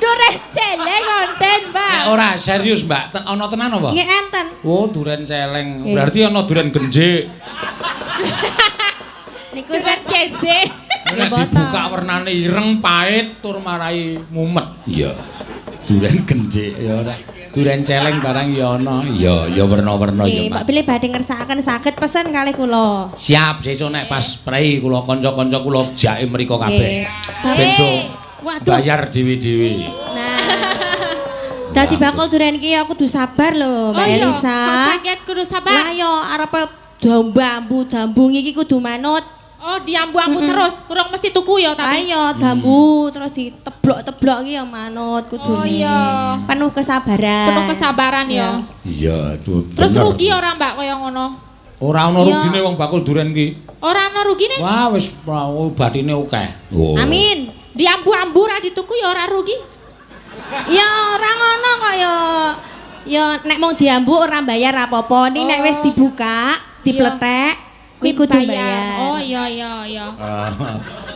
Duren celeng wonten, Mbak. Nek ora serius, Mbak. Ana tenan apa? Nggih, enten. Oh, duren celeng. Berarti ana duren genjik. Niku duren genjik. Nek dibuka wernane ireng, pahit, tur marai mumet. Iya. Duren genjik ya ora. Duren celeng barang ya ana. Ya, ya werna-werna ya, Mbak. Bilih badhe ngersakaken saged pesen kalih kula. Siap, sesuk nek pas prei kula kanca-kanca kula jake mriko kabeh. Ben do bayar dhewe-dhewe. Nah. Dadi bakul duren iki aku kudu sabar lho, Mbak Elisa. Kok saged kudu sabar? Lah yo arepe dambu-dambu iki kudu manut. Oh, diambu-ambu terus, urung mesti tuku ya tapi. Ayo dambu terus diteblok-teblok iki ya manut kudune. Oh iya. Penuh kesabaran. Penuh kesabaran ya. Iya, terus rugi ora Mbak kaya ngono? Ora ono rugine wong bakul duren ki. Ora ono rugine? Wah, wis batine akeh. Oh. Amin. Diambu-ambu ra dituku ya ora rugi. Ya ora ngono kok ya. Ya nek mung diambu ora bayar apa-apa. Ning nek wis dibuka, dipletek kuwi kudu bayar. Oh iya iya iya.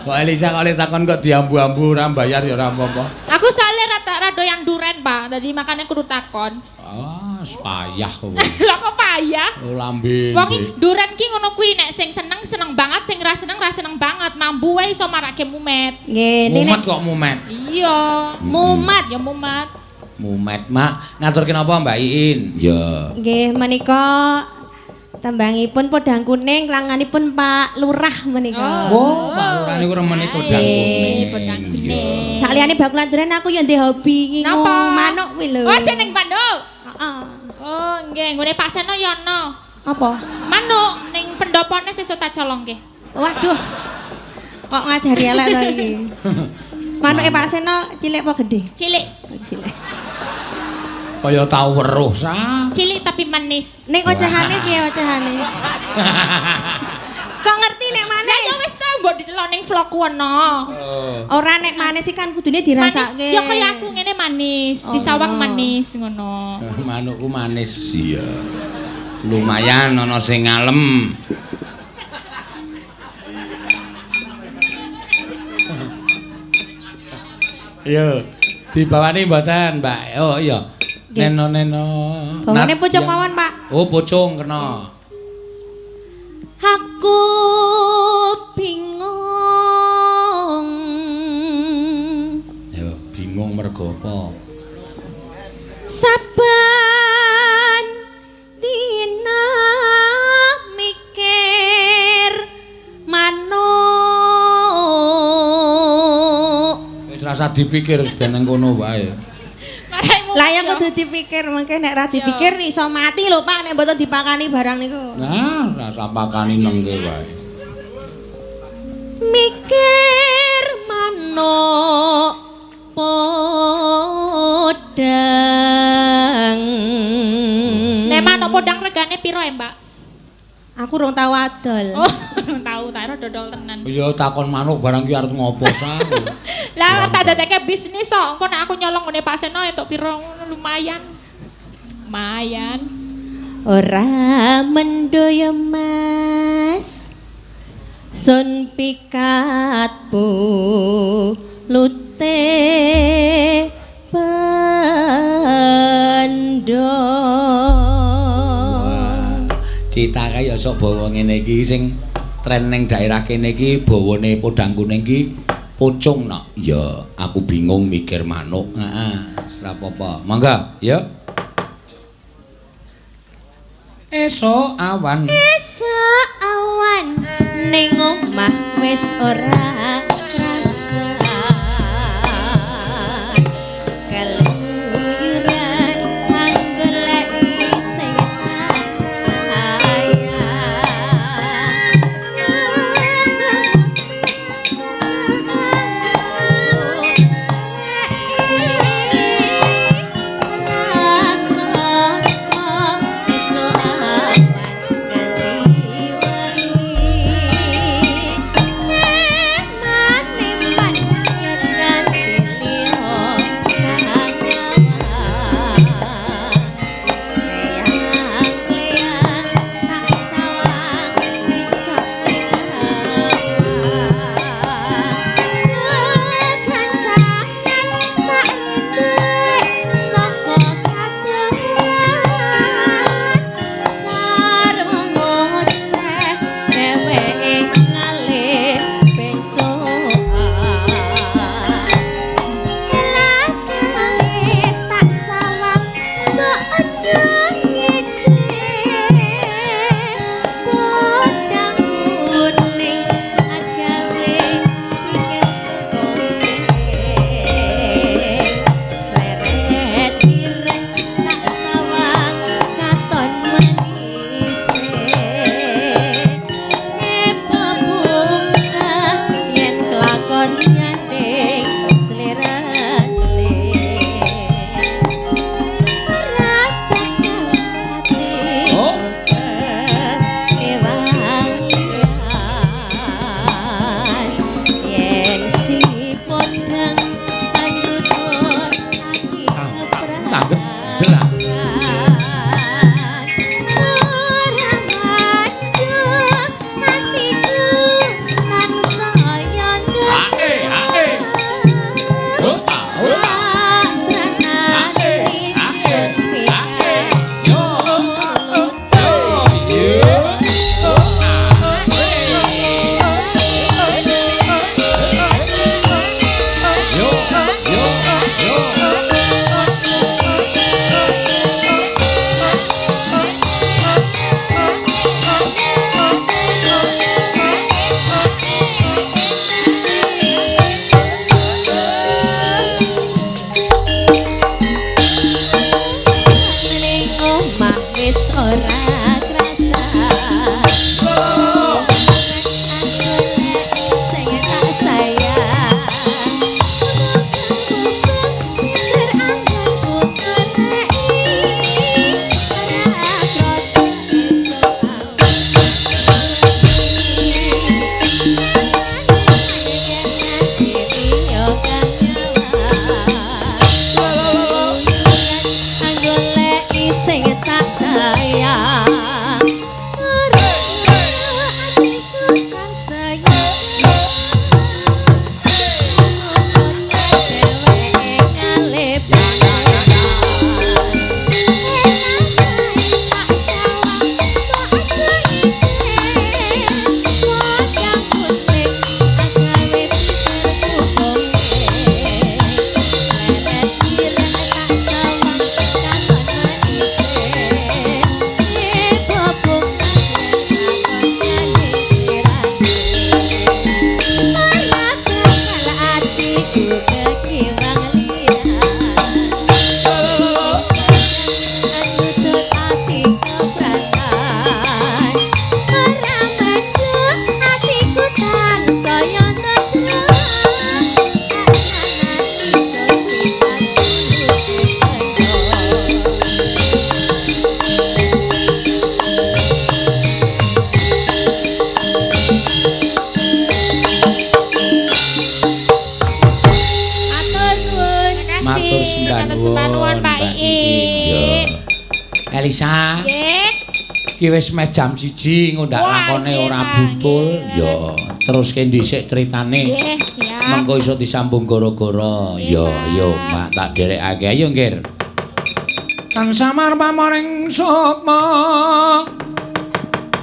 Kok Elisa kok takon kok diambu-ambu ora bayar ya ora apa-apa. Aku soalnya rada doyan duren, Pak. Dadi makane kudu takon. Ah, payah kowe. Lah kok payah? Oh lambe. Wong duren ki ngono kuwi nek sing seneng seneng banget, sing ra seneng ra seneng banget. Mambu wae iso marake mumet. Nggih, mumet kok mumet. Iya. Mumet ya mumet. Mumet, Mak. Ngaturke napa Mbak Iin? Ya. Nggih, menika tembangipun podang kuning langanipun Pak Lurah menika. Oh, Pak Lurah niku remene podang kuning. Podang kuning. Saliyane bakulan duren aku ya ndek hobi ngingu manuk kuwi lho. Oh, seneng manuk. Heeh. Oh, nggih, nggone Pak Seno ya ana. Apa? Manuk ning pendopone sesuk tak colongke. Waduh. Kok ngajari elek to iki. Manuke Pak Seno cilik apa gedhe? Cilik. Cilik. Kaya tau weruh sa. Cilik tapi manis. Ning ocehane piye ocehane? Kok ngerti nek manis? Lah ya wis ta mbok didelok ning vlogku ana. Ora nek manis iki kan kudune dirasake. Manis ya kaya aku ngene manis, disawang manis ngono. Manukku manis. Iya. Lumayan ana sing ngalem. Iya, dibawani mboten, Mbak. Oh iya. Neno-neno. Bawane pucung mawon, Pak. Oh, pucung kena. Aku bingung. Ya, bingung mergo apa? Saben dina mikir manuk. Wis rasa dipikir wis ben nang kono wae. Lah yang kudu dipikir, mengke nek ra dipikir iso mati lho Pak nek mboten dipakani barang niku. Nah, rasa pakani nengke wae. Mikir manuk podang. Nek manuk podang regane piro ya, Mbak? Aku rong tau adol. Oh, rong tau, tak ora dodol tenan. Iya takon manuk barang ki arep ngopo sa. Lah tak dadeke bisnis kok. Engko nek aku nyolong ngene Pak Seno entuk piro ngono lumayan. Lumayan. Ora mendo ya Mas. Sun pikat bulute bendo. Cita kae ya sok bawa ngene iki sing tren ning daerah kene iki bawane podang kuning iki pocong nak. Ya, aku bingung mikir manuk. Heeh, ora apa-apa. Mangga, ya. Esuk awan. Esuk awan ning omah wis ora krasa. Keluyuran anggoleki sing sayang. Esuk awan ganti wengi. Tanggep gerak. Ora mandek atiku tansaya Ae, ae. Oh, ah, oh, ah. Asranane Ae, ingsun ae. Yo. Yo. Yo, yo, yo. Ning omah wis ora krasa. Aku lek sing tak sayang. Pikir anggonku goleki ora krasa esuk Anggoleki sing tak sayang. Ora atiku tansaya. Dheweke ngalih Atur nuwun. Matur sembah Matur sembah nuwun, Pak Mbak Iin. Yo. Elisa, Nggih. iki wis meh jam 1 ngundak Wah, lakone nggih, ora Pak, butul. nggih, Yo, teruske dhisik critane. Nggih, siap. Mengko iso disambung gara-gara. Nggih, Yo, Pak. yo, Mak tak derekake. Ayo, Nggir. Kang samar pamoring sukma.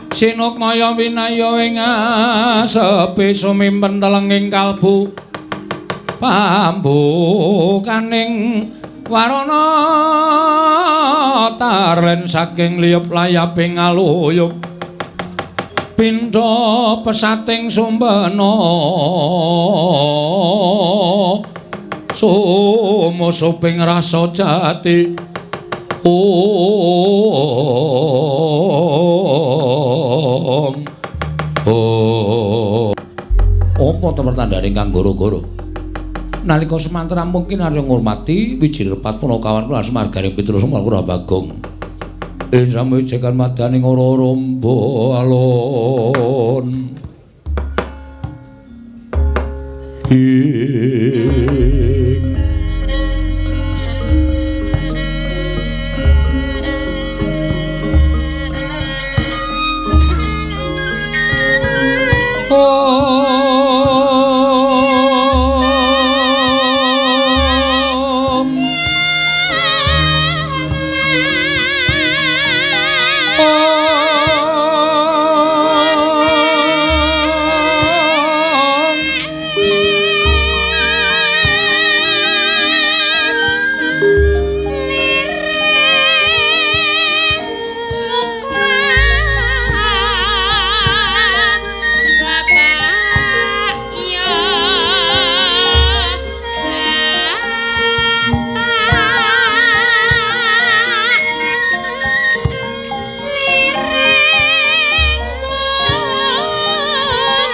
Sinukmaya winaya ing asepi sumimpen telenging kalbu. Pambukaning warana taren saking liyup layaping aluyup. Pindha pesating sumbena sumusuping rasa jati. Om. Om. Apa to pertandane kang goro-goro? Nalika semanten rampung kinarya ngurmati Wijir Repat Punakawan kula Semar Garing Pitru Semar Kura Bagong. Ing samujekan madaning ora rombo alon. Ing Om. Om.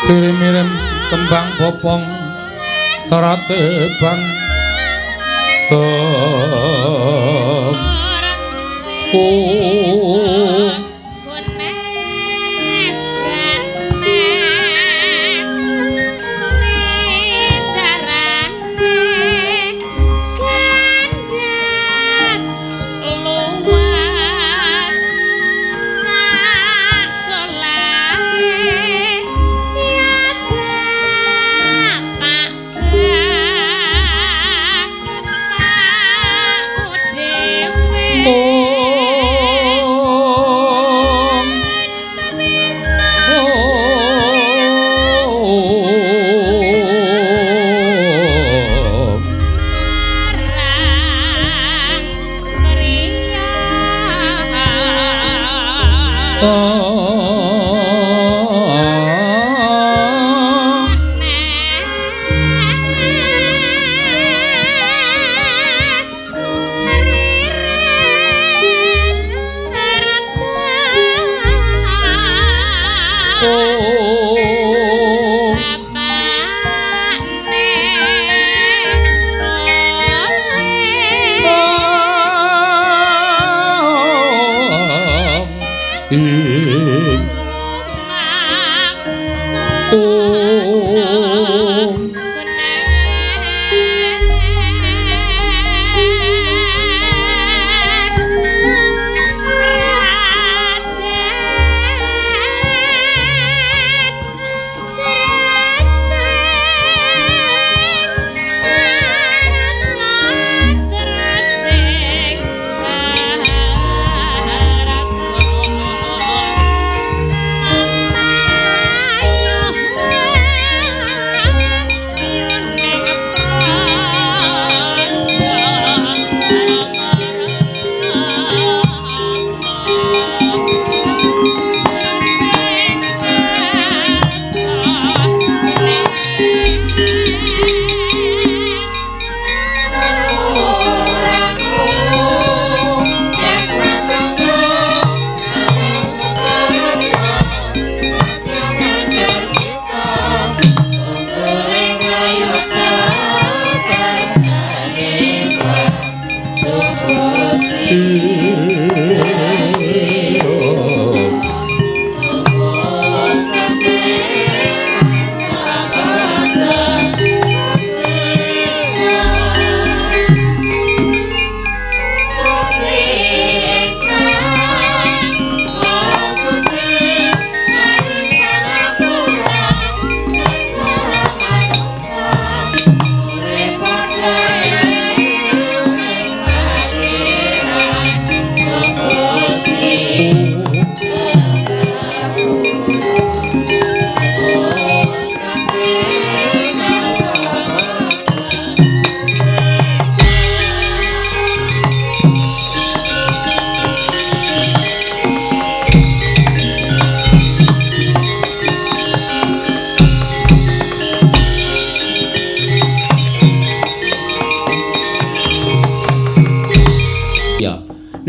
Kirim-kirim kembang bopong terate bang Oh. Ing Om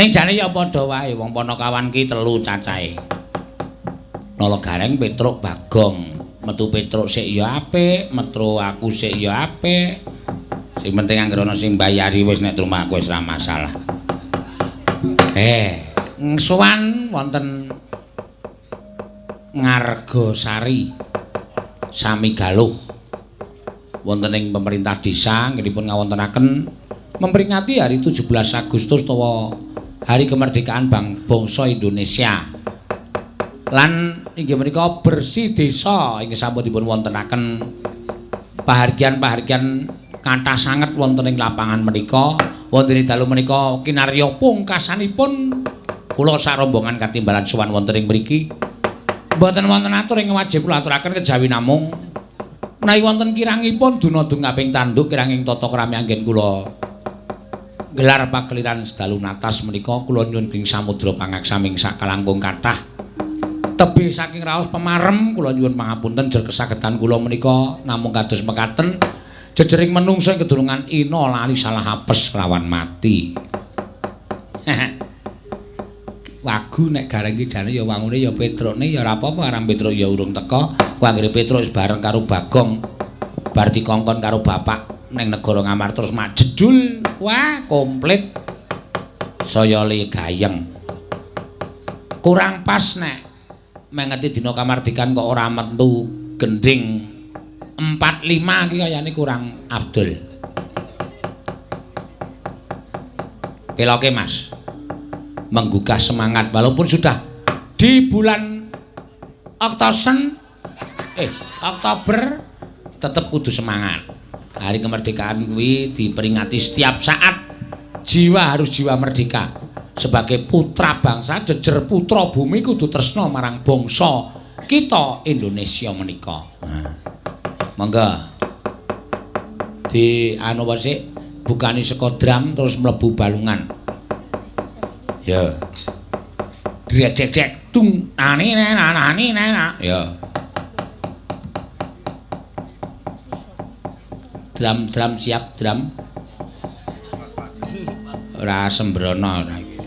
Ning jane ya padha wae wong Panakawan ki telu cacahe. Nala Gareng, Petruk, Bagong. Metu Petruk sik ya apik, metu aku sik ya apik. Sing penting anggere ana sing mbayari wis nek truma aku wis ora masalah. Sowan wonten Ngargasari Samigaluh. Wonten ing pemerintah desa nggih ngawontenaken memperingati hari 17 Agustus utawa Hari Kemerdekaan Bangsa Indonesia. Lan inggih menika bersih desa inggih sampun dipun wontenaken pahargyan-pahargyan kathah sanget wonten ing lapangan menika. Wonten ing dalu menika kinarya pungkasanipun kula sarombongan katimbalan sowan wonten ing mriki. Mboten wonten atur ing wajib kula aturaken kejawi namung menawi wonten kirangipun dunodung kaping tanduk kiranging tata krami anggen kula gelar pakeliran sedalu natas menika kula nyuwun ing samudra pangaksaming sakalangkung kathah tebih saking raos pemarem kula nyuwun pangapunten jer kesagedan kula menika namung kados mekaten jejering menungsa ing kedurungan ina lali salah apes kelawan mati. Wagu nek Gareng iki jane ya wangune ya Petrukne ya ora apa-apa aran Petruk ya urung teka. Ku anggere Petruk wis bareng karo Bagong bar dikongkon karo bapak ning negara Ngamar terus majedul, wah komplit saya le gayeng. Kurang pas nek mengeti dina kamardikan kok ora metu gending 45 iki kayane kurang afdol. Peloke Mas, menggugah semangat walaupun sudah di bulan Oktober tetep kudu semangat. Hari kemerdekaan kuwi diperingati setiap saat. Jiwa harus jiwa merdeka. Sebagai putra bangsa, jejer putra bumi kudu tresna marang bangsa kita Indonesia menika. Nah, monggo. Di anu apa sik? Bukani saka drum terus mlebu balungan. Ya. Drek-drek tung nani nani nana. Ya. Drum-drum siap drum. Ora sembrono ora iki.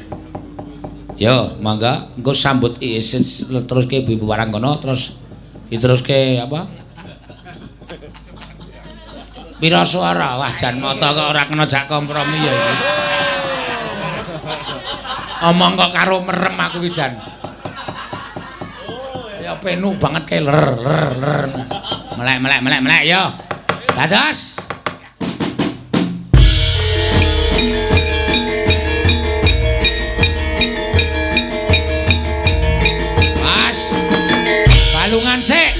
Yo, monggo engko sambut teruske ibu-ibu waranggana terus diteruske apa? Pira suara? Wah jan mata kok ora kena jak kompromi ya iki. Omong kok karo merem aku iki jan. Kapenuk banget kae ler ler ler. Melek melek melek melek yo. Dados. Mas. Balungan sik.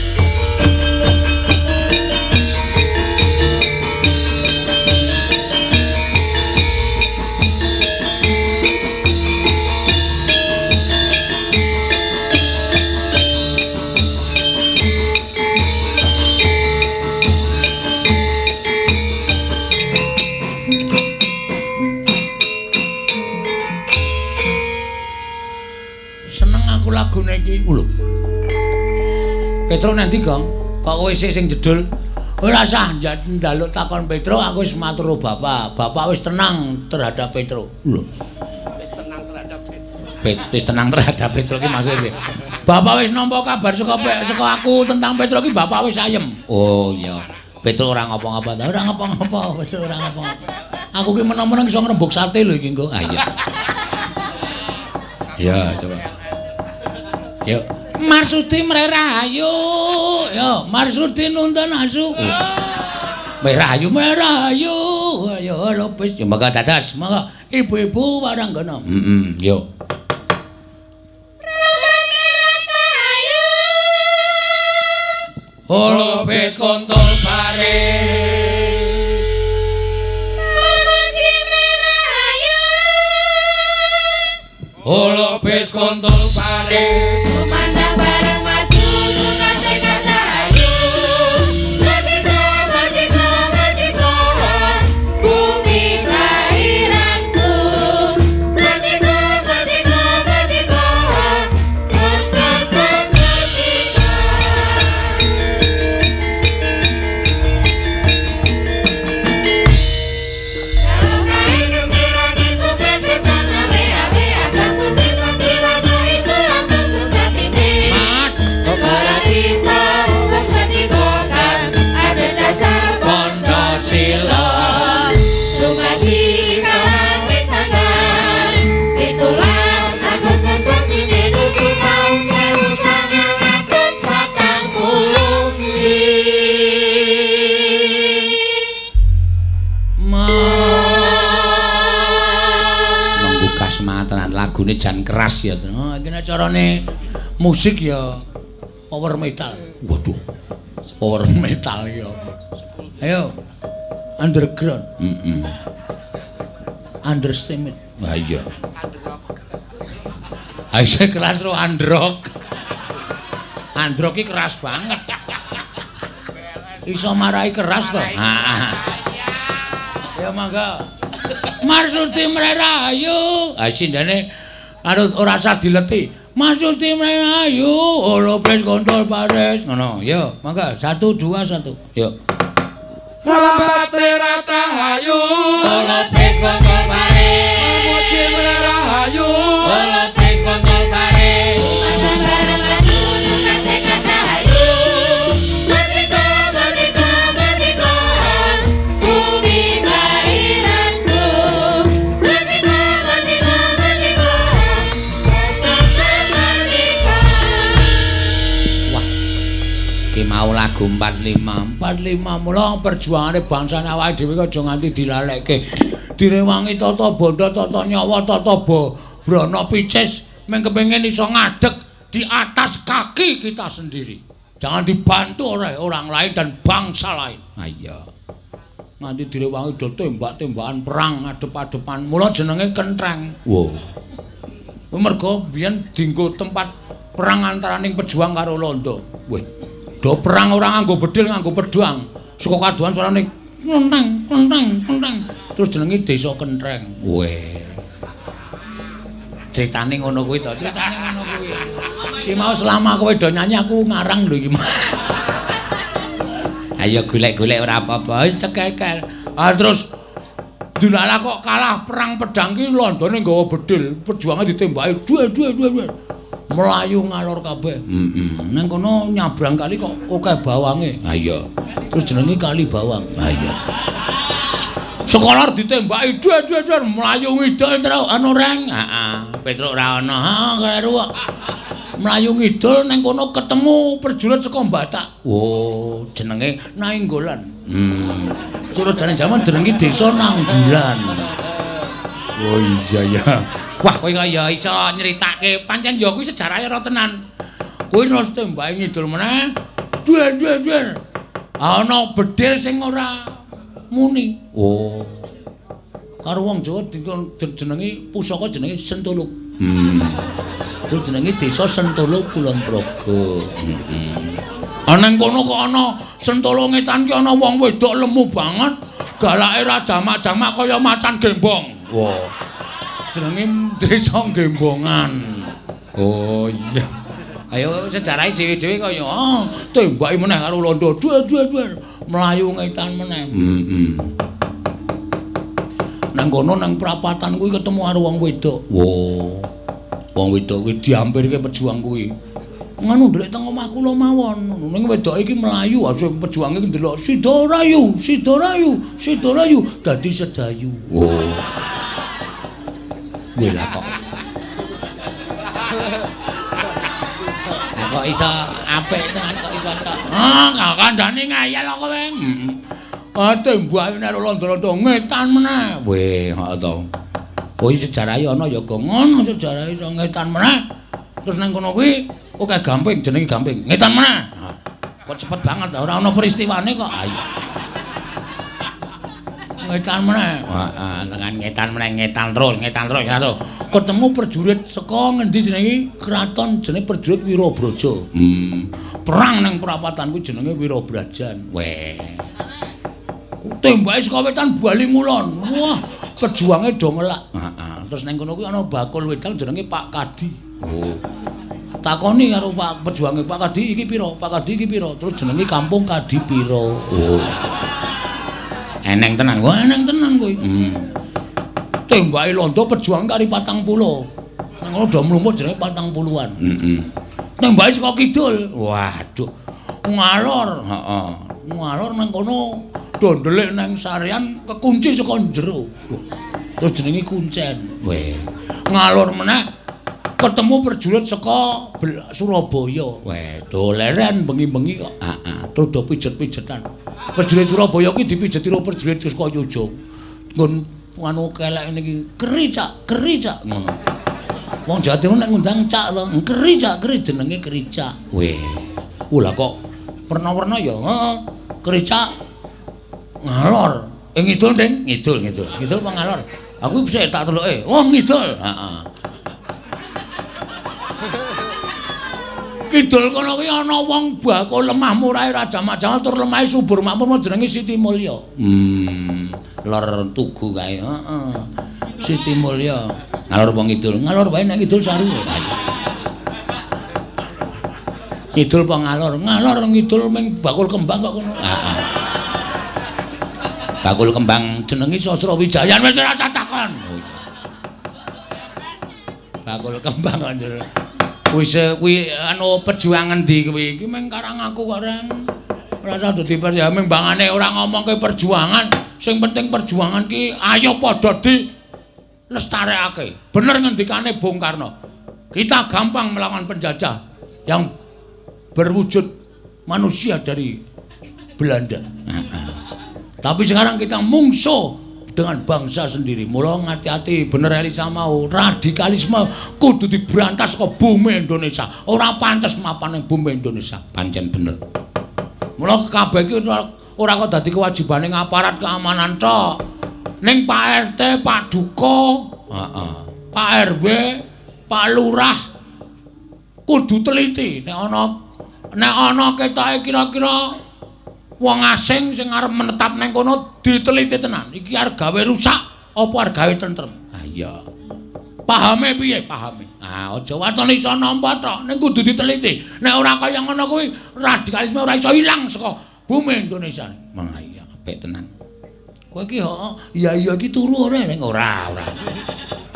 Lagune iki lho. Petro nanti, Gong? Kok kowe isih sing jedul? Ora usah njaluk takon Petro, aku wis matur Bapak. Bapak wis tenang terhadap Petro. Lho. Wis tenang terhadap Petro. Wis tenang terhadap Petro iki maksude piye? Bapak wis nampa kabar saka aku tentang Petro iki bapak wis ayem. Oh iya. Petro ora ngapa-ngapa ta? Ora ngapa-ngapa, Petro ora ngapa-ngapa. Aku ki menawa-menawa iso ngrembug sate lho iki engko. Ah iya. Ya, coba. Yuk. Marsudi mrerahayu. Yo, Marsudi nuntun asu. Mrerahayu, mrerahayu. Ayo lupis. Ya monggo dados, monggo ibu-ibu waranggana. Heeh, yo. Lupis kontol baris. Marsudi mrerahayu. Lupis kontol baris. Kumandang bareng maju, tukar tekad rahayu. Merdeka, merdeka, merdeka, bumi kelahiranku. Merdeka, merdeka, merdeka, pustaka merdeka. Kalau kain gembira di kuping petang, awe awe abang putih santriwana itu lambang sejatine. Negara kita wis merdeka kan ada dasar Pancasila. Dumadi kalah tanggal 17 Agustus sasine nuju taun 1945. Menggugah semangat tenan, lagune jan keras ya. Oh, iki nek carane musik ya power metal. Waduh. Power metal ya. Ayo. Underground. Heeh. Underestimate. Wah iya. Ayo sing keras ro androk. Androk iki keras banget. Iso marai keras to. Heeh. Ya mangga. Marsudi mrerahayu. Ah sindene karo ora usah dileti. Marsudi mrerahayu, lupis kontol baris. Ngono. Yo, mangga. 1 2 1. Yo. Rapate ratahayu. Lupis kontol baris. Mamuji mrerahayu. Lupis kontol baris. Kumandang bareng maju, tukar tekad rahayu. Merdeka, merdeka, merdeka, bumi kelahiranku. Merdeka, merdeka, merdeka, pustaka merdeka. Wah. Ki mau lagu 45. 45 mula perjuangane bangsane awake dhewe aja nganti dilalekke. Direwangi tata bondo, tata nyawa, tata brana picis mung kepengin iso ngadeg di atas kaki kita sendiri. Jangan dibantu oleh orang lain dan bangsa lain. Ah iya. Nganti direwangi do tembak-tembakan perang adep-adepan. Mula jenenge kentreng. Wow. Mergo biyen dienggo tempat perang antaraning pejuang karo Londo. Weh. Do perang ora nganggo bedil, nganggo pedang. Saka kadohan suarane kentreng, kentreng, kentreng. Terus jenenge Desa Kentreng. Weh. Critane ngono kuwi to, critane ngono kuwi. Iki mau selama kowe do nyanyi aku ngarang lho iki. Ayo golek-golek ora apa-apa, wis cekekel. Ah terus dilala kok kalah perang pedang ki Londone nggawa bedil, perjuangan ditembaki duwe duwe duwe. Melayu ngalor kabeh. Heeh. Nang kono nyabrang kali kok akeh bawange. Ha iya. Terus jenenge Kali Bawang. Ha iya. Sekolah ditembaki duwe duwe duwe mlayu ngidul terus anu reng. Heeh. Petruk ora ana. Ha kleru kok. Mlayu ngidul nang kono ketemu prajurit saka Batak. Oh, jenenge Nainggolan. Surajane jaman jenenge desa Nanggulan. Oh iya ya. Wah, kowe kaya iso nyritake pancen ya kuwi sejarahe ora tenan. Kuwi terus tembake ngidul meneh. Duer duer duer. Ana bedhil sing ora muni. Oh. Karo wong Jawa jenenge pusaka jenenge Sentuluk. Terus jenenge desa Sentolo Kulon Progo. Ana ning kono kok ana Sentolo ngetan ki ana wong wedok lemu banget, galake ra jamak-jamak kaya macan gembong. Wah. Jenenge desa Gembongan. Oh iya. Ayo sejarahe dhewe-dhewe kaya tembake meneh karo londo. Duer duer duer mlayu ngetan meneh. Nang kono nang prapatan kuwi ketemu karo wong wedok. Wah. Wong wedok kuwi diampirke pejuang kuwi. Nganu ndrek teng omah kula mawon. Ning wedoke iki mlayu, aja pejuange iki ndelok Sidorayu, Sidorayu, Sidorayu dadi sedayu. Oh. Wih lah kok. Lah kok iso apik tenan kok iso cok. Ah, kandhane ngayal kok kowe. Ah, tembake nek londo-londo ngetan meneh. Weh, heeh to. Oh, sejarahe ana ya gong ngono sejarahe iso ngetan meneh. Terus nang kono kuwi oke gamping jenenge gamping. Ngetan meneh. Kok cepet banget ora ana peristiwane kok. Ayo. Ngetan meneh. Heeh, tekan ngetan meneh, ngetan terus, ngetan terus, ngetan terus. Ketemu prajurit saka ngendi jenenge? Kraton jenenge prajurit Wirabraja. Perang nang prapatan kuwi jenenge Wirabrajan. Weh. Tembake saka wetan bali ngulon. Wah, pejuange do ngelak. Heeh. Terus nang kono kuwi ana bakul wedang jenenge Pak Kadi. Oh. Takoni karo Pak pejuange, Pak Kadi iki pira? Pak Kadi iki pira? Terus jenenge kampung Kadi pira? Oh. Eneng tenan. Wah, eneng tenan kuwi. Tembake londo pejuang kari 40. Nang kono do mlumut jenenge 40-an. Tembake saka kidul. Waduh. Ngalor, heeh. Ngalor nang kono do ndelik nang sarean kekunci saka jero. Terus jenenge kuncen. Weh. Ngalor meneh ketemu prajurit saka Surabaya. Weh, do leren bengi-bengi kok. Heeh, terus do pijet-pijetan. Prajurit Surabaya ki dipijeti karo prajurit saka Yogya. Nggon anu kelek niki kericak, kericak ngono. Wong Jawa Timur nek ngundang cak to, kericak, keri jenenge kericak. Weh. Lah kok werna-werna ya, heeh. Kericak ngalor. Ngidul, Ding. Ngidul, ngidul. Ngidul apa ngalor? Aku bisa tak teluke. Oh, ngidul. Heeh. Kidul kono kuwi ana wong bakul lemah murahe ra jamak-jamak tur lemahe subur makmur jenenge Siti Mulya. Lor tugu kae. Heeh. Siti Mulya. Ngalor apa ngidul? Ngalor wae nek ngidul saru. Ngidul apa ngalor? Ngalor ngidul ming bakul kembang kok kono. Heeh. Bakul kembang jenenge Sasrawijayan wis ora usah takon. Bakul kembang kok njur. Wis kuwi anu perjuangan ndi kuwi? Iki mung karang aku kok reng. Ora usah dadi ya mung bangane ora ngomongke perjuangan. Sing penting perjuangan ki ayo padha di lestarekake. Bener ngendikane Bung Karno. Kita gampang melawan penjajah yang berwujud manusia dari Belanda. Tapi sekarang kita mungsuh dengan bangsa sendiri. Mula ngati-ati bener Elisa mau radikalisme kudu diberantas ke bumi Indonesia. Ora pantes mapan ning bumi Indonesia. Pancen bener. Mula kabeh iki ora kok dadi kewajibane aparat keamanan tok. Ning Pak RT, Pak Duko, heeh, Pak RW, Pak Lurah kudu teliti nek ana ketoke kira-kira wong asing sing arep menetap nang kono diteliti tenan. Iki arep gawe rusak apa arep gawe tentrem? Ah iya. Pahame piye? Pahame. Ah aja waton iso nampa tok, ning kudu diteliti. Nek ora kaya ngono kuwi radikalisme ora iso ilang saka bumi Indonesia. Mang iya apik tenan. Kowe iki heeh, iya iya iki turu ora ning ora, ora.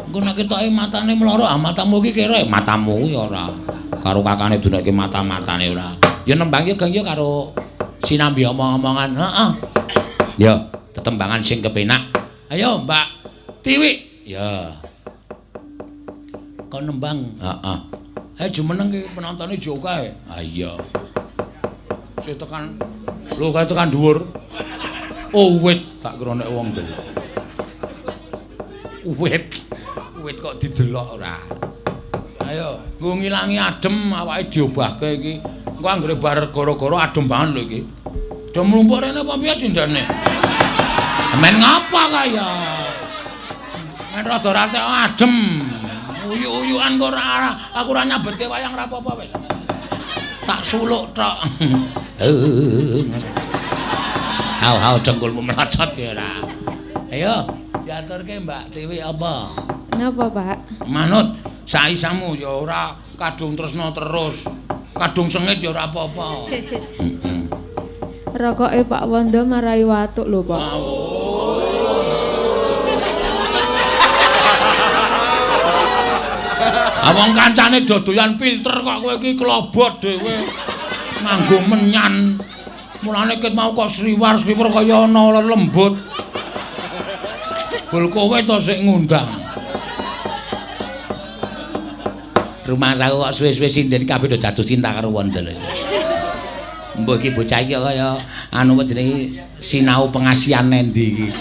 Engko nek ketoke matane mloro, ah matamu iki kere, matamu kuwi ora. Karo kakane duneke mata-matane ora. Ya nembang ya geng ya karo sinambi omong-omongan, heeh. Ya, tetembangan sing kepenak. Ayo, Mbak Tiwi. Ya. Kon nembang, heeh. Ayo jumeneng ki penontone jo kae. Ha iya. Sing tekan lho kae tekan dhuwur. Oh wit tak kira nek wong delok. Wit. Wit kok didelok ora. Ayo, nggo ngilangi adem awake diobahke iki. Engko anggere bar gara-gara adem banget lho iki. Do mlumpuk rene apa piye sindane? Men ngapa kaya? Men rada ratek adem. Uyuk-uyukan kok ora aku ora nyabetke wayang ora apa-apa wis. Tak suluk tok. Hau-hau dengkulmu melocot ya ora. Ayo, diaturke Mbak Tiwi apa? Napa, Pak? Manut saisamu ya ora kadung tresna terus. Kadung sengit ya ora apa-apa. Heeh. Rokoke Pak Wondo marai watuk lho, Pak. Wong kancane dodoyan filter kok kowe iki klobot dhewe. Nganggo menyan. Mulane ket mau kok sriwar-sriwer kaya ana lembut. Bul kowe to sik ngundang. Rumah aku kok suwe-suwe sinden kabeh do jatuh cinta karo Wondo. Mbok iki bocah iki kaya anu jenenge sinau pengasihan nendi iki.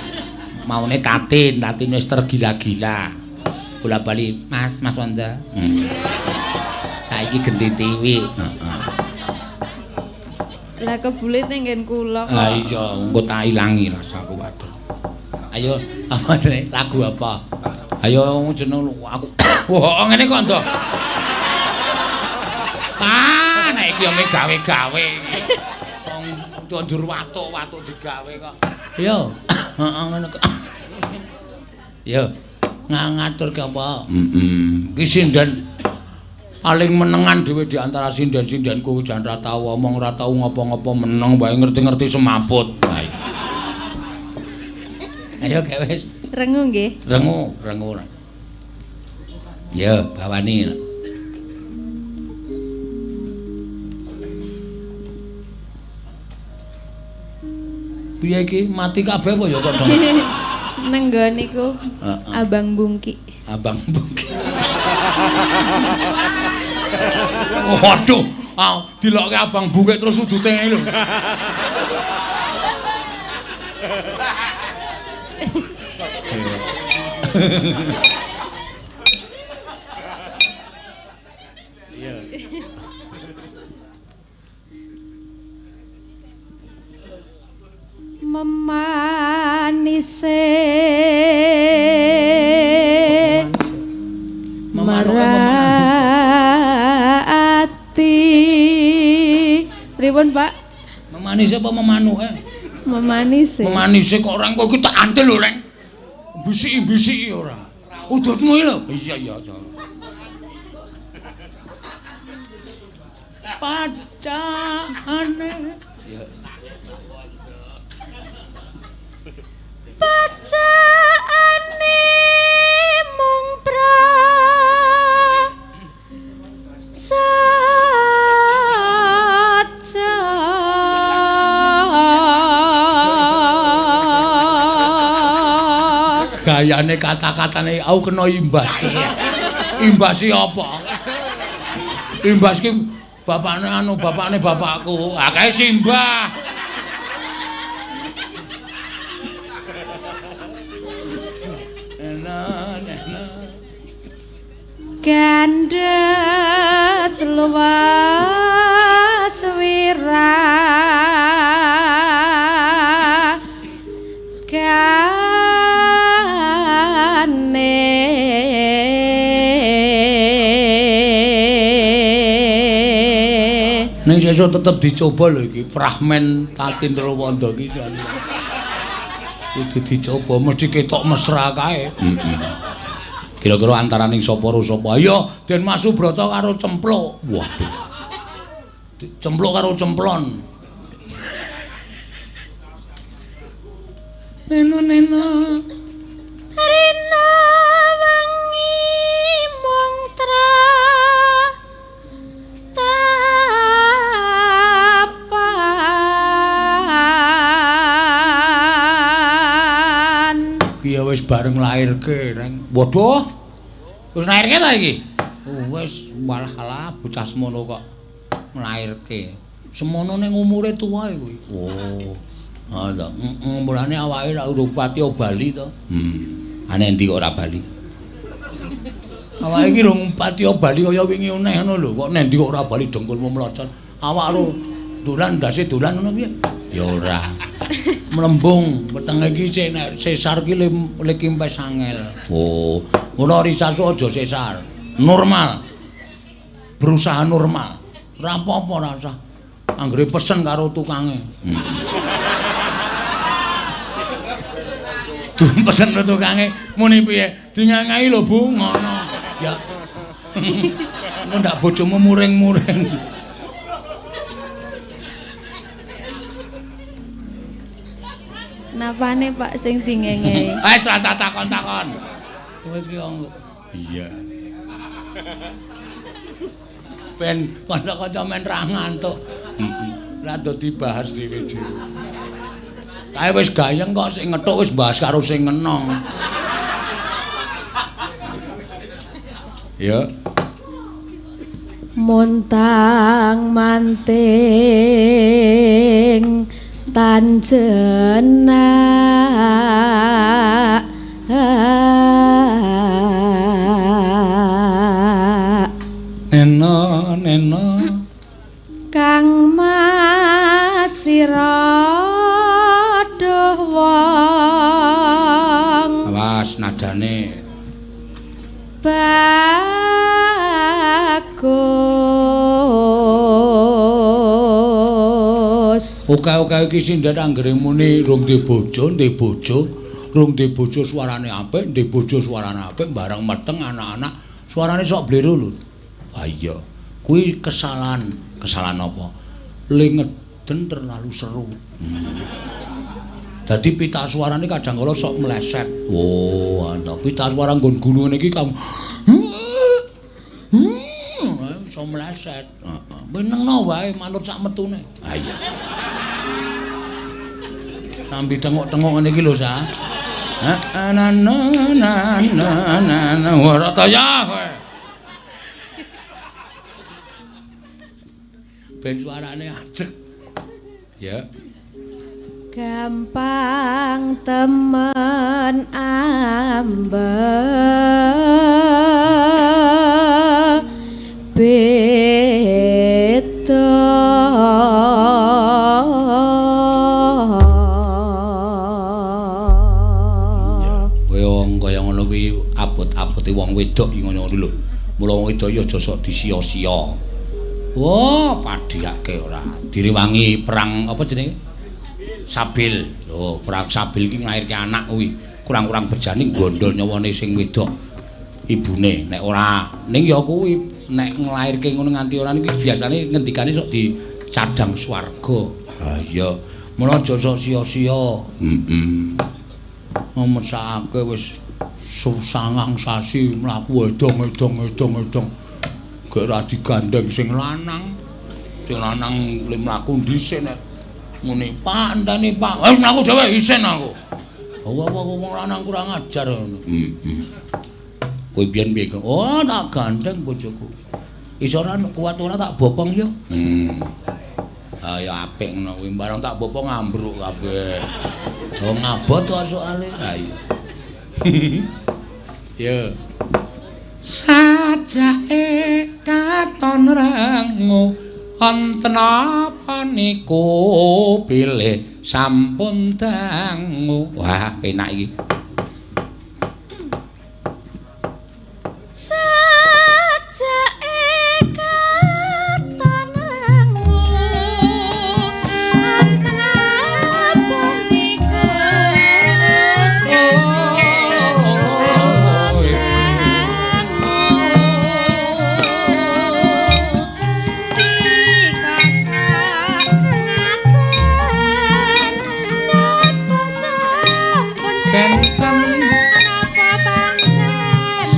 Maune Tatin, Tatin wis tergila-gila. Bola-bali, Mas, Mas Wondo. Saiki genti Tiwi. Heeh. Lah kebule teng nggen kula kok. Lah iya, engko tak ilangi rasaku waduh. Ayo, apa jenenge? Lagu apa? Ayo jeneng aku. Wah, ngene kok ndo. Ah, nek iki yo gawe-gawe. Wong ndur watuk-watuk digawe kok. Yo, heeh ngono kok. Yo. Ngaturke apa? Heeh. Iki sinden paling menengan dhewe di antara sinden-sindenku jan ra tau omong, ra tau ngopo-ngopo meneng wae ngerti-ngerti semaput. Ayo gek wis. Rengu nggih. Rengu, rengu. Ya, bawani. Piye iki mati kabeh apa ya kok dong? Nenggo niku Abang Bungki. Abang Bungki. Waduh, ah dilokke Abang Bungki terus udute ngene lho. Iya. Memanise marati. Pripun, Pak? Memanise apa memanuke? Memanise. Memanise kok ora kok iki tak antil lho, Reng. Bisiki-bisiki ora. Udutmu iki lho. Iya iya. Pacane. Ya. Pacane mung pra saja. Gayane kata-katane aku kena imbas. Imbas iki apa? Imbas ki bapakne anu, bapakne bapakku. Ah kae simbah. Gandes luas wira gane. Ning sesuk tetep dicoba lho iki fragmen Tatin Truwanda iki. Kudu dicoba mesti ketok mesra kae. Heeh. Kira-kira antaraning sapa karo sapa? Ayo Den Mas Subrata karo Cempluk. Waduh. Cempluk karo Cemplon. Neno neno. Rina wengi mung tratapan. Ki ya wis bareng lairke, Reng. Waduh. Wis lairke ta iki? Wis walah bocah semono kok nglairke. Semono ning umure tuwa kuwi. Oh. Ha ta, mulane awake lak urung pati bali to. Ane endi kok ora bali? Awake iki rung pati bali kaya wingi uneh ngono lho, kok nendi kok ora bali dengkulmu mlocot. Awak ro dolan ndase dolan ngono piye? Ya ora. Mlembung wetenge iki sik nek sesar ki le kimpes angel. Oh, ngono risasu aja sesar. Normal. Berusaha normal. Ora apa-apa ora usah. Anggere pesen karo tukange. Duh pesen karo tukange muni piye? Dingangahi lho Bu, ngono. Ya. Engko ndak bojomu muring-muring. Napane Pak sing dingengehi? Wis ora takon-takon. Kowe iki wong iya. Ben kanca-kanca men ra ngantuk. Lah do dibahas dhewe-dhewe. Kae wis gayeng kok sing ngethuk wis bahas karo sing ngenong. Ya. Montang manting tan jenak. Neno neno Kang Mas sira duh wong. Awas nadane bagus. Oke-oke iki sinden anggere muni rung duwe bojo, rung duwe bojo suarane apik, duwe bojo suarane apik, bareng meteng anak-anak suarane sok bleru lho. Ha iya, kuwi kesalahan. Kesalahan apa? Le ngeden terlalu seru. Dadi pita suarane kadang kala sok meleset. Oh, ana pita suara nggon gulu ngene iki kang iso meleset. Heeh. Menengno wae manut sak metune. Ha iya. Sambi tengok-tengok ngene iki lho, Sa. Heeh, na na na na na ora ta ya kowe. Ben suarane ajeg. Ya. Gampang temen ambek beda. Kaya wong kaya ngono kuwi abot-abote wong wedok iki ngono lho. Mula wong wedok iki aja sok disia-sia. Wah, padhiyake ora. Direwangi perang apa jenenge? Sabil. Lho, perang Sabil iki nglairke anak kuwi. Kurang-kurang berjani gondol nyawane sing wedok ibune. Nek ora, ning ya kuwi nek nglairke ngono nganti ora niki biasane ngendikane sok dicadhang swarga. Ha iya. Mula aja sok sia-sia. Heeh. Mesake wis sangang sasi mlaku edong-edong-edong-edong. Gek ora digandeng sing lanang. Sing lanang le mlaku dhisik nek muni Pak enteni Pak. Wis mlaku dhewe isin aku. Wong lanang kurang ajar ngono. Heeh. Kowe biyen piye? Oh, tak gandeng bojoku. Iso ora kuat ora tak bopong yo. Ha ya apik ngono kuwi barang tak bopong ambruk kabeh. Oh ngabot kok soalé. Ha iya. Yo. Sajake katon rengu wonten apa niku bilih sampun dangu. Wah, penak iki. Sajake katon rengu wonten apa niku benten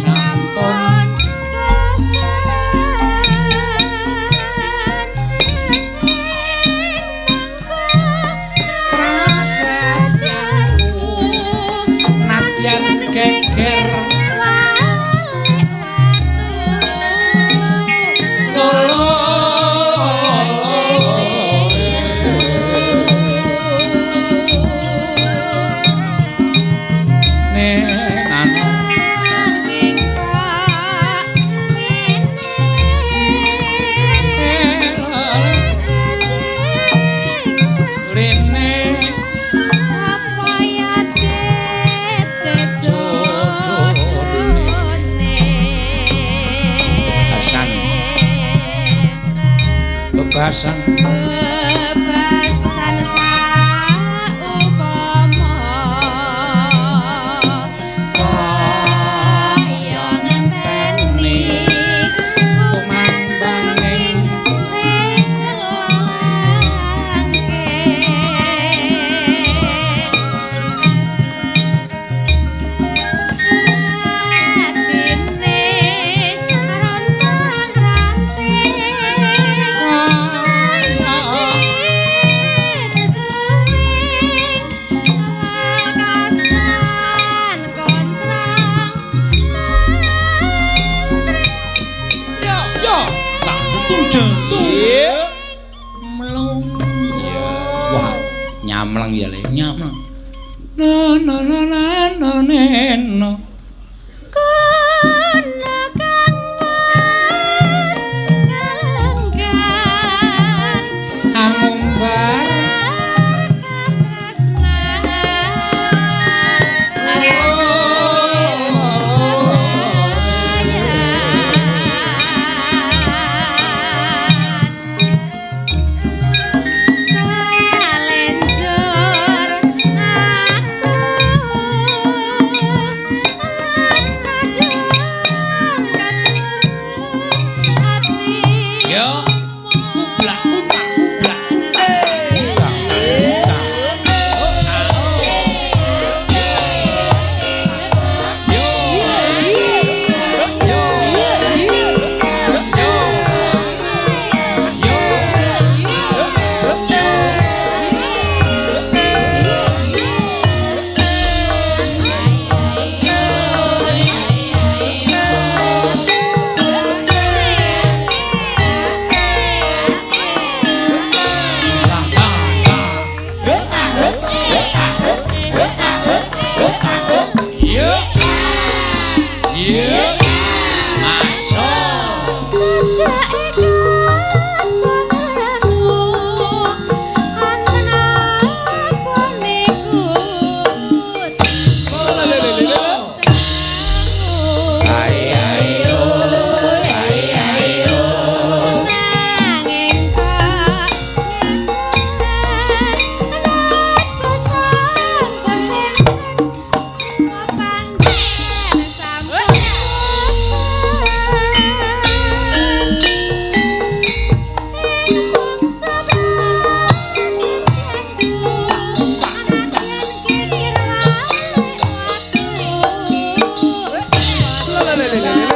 sampun Bebasan bebasan saupama kaya ngenteni kumandhanging sing langke atine rontang ranting Yo, tak jentung. Melung. Wah, nyamleng ya le, nyamleng. Na na na na na na. Kono kang wis kalenggan Angumbar katresnan. Kalenjur aku wis kadung kasuruh ati. Yo, kublak kutak kublak kutak. Masuk. Sejak katonanmu anten apa niku. Ai ayo, ai ayo. Nanging kok ngeten bosan pun benten pancen sampun bosan ing mangsa prasetyanku anadyan kikir walik watu. Nanging kok ngene ana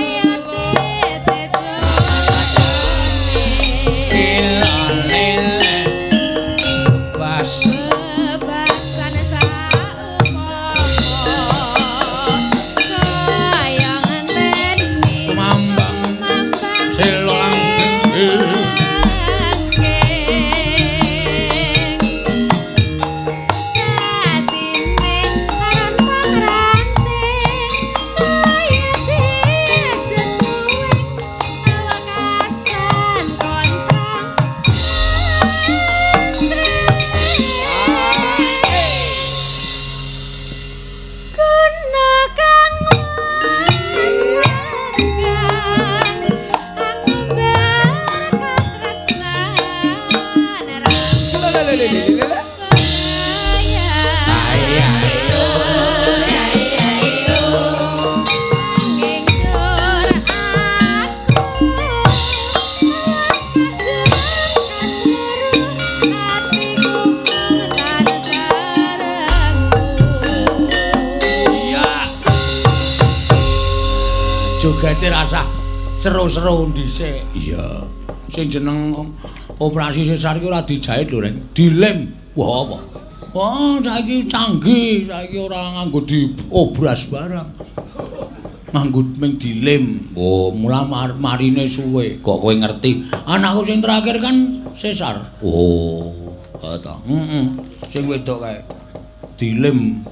ya tetejone. Lele. Bas. Bebasan saupama kaya ngenteni Tumambang mambang selo langgeng. Atine rantang ranting kaya dijejuwing awakasan kontrang. Kuna kang wis kalenggan angumbar katresnan. Ai ayo, ai ayo. Nanging dur aku wis kadung kasuruh atiku mung tansah sarengku. Iya. Jogete rasah seru-seru dhisik. Iya. Sing jeneng operasi sesar iki ora dijahit lho, Reng. Dilem. Wah, apa? Wah, saiki canggih, saiki ora nganggo diobras barang. Nganggo ming dilem. Oh, mula marine suwe. Kok kowe ngerti? Anakku sing terakhir kan sesar. Oh, ta. Heeh. Sing wedok kae dilem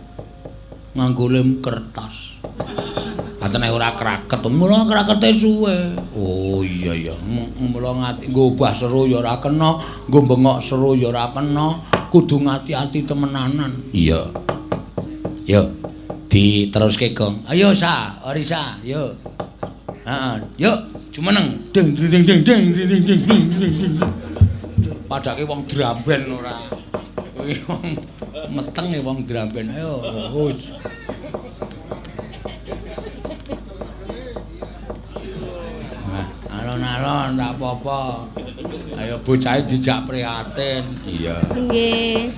nganggo lem kertas. Kraketen ora kraket. Mula krakete suwe. Oh iya ya. Mula ngati nggo obah seru ya ora kena, nggo bengok seru ya ora kena. Kudu ngati-ati temenanan. Iya. Yo. Diteruske, Gong. Ayo Sa, Orisa, yo. Heeh, yo jumeneng. Ding ding ding ding ding ding ding ding. Padake wong dramben ora. Kuwi wong meteng ya wong dramben. Ayo. Alon-alon ora apa-apa. Ayo bocahe dijak prihatin. Iya. Nggih.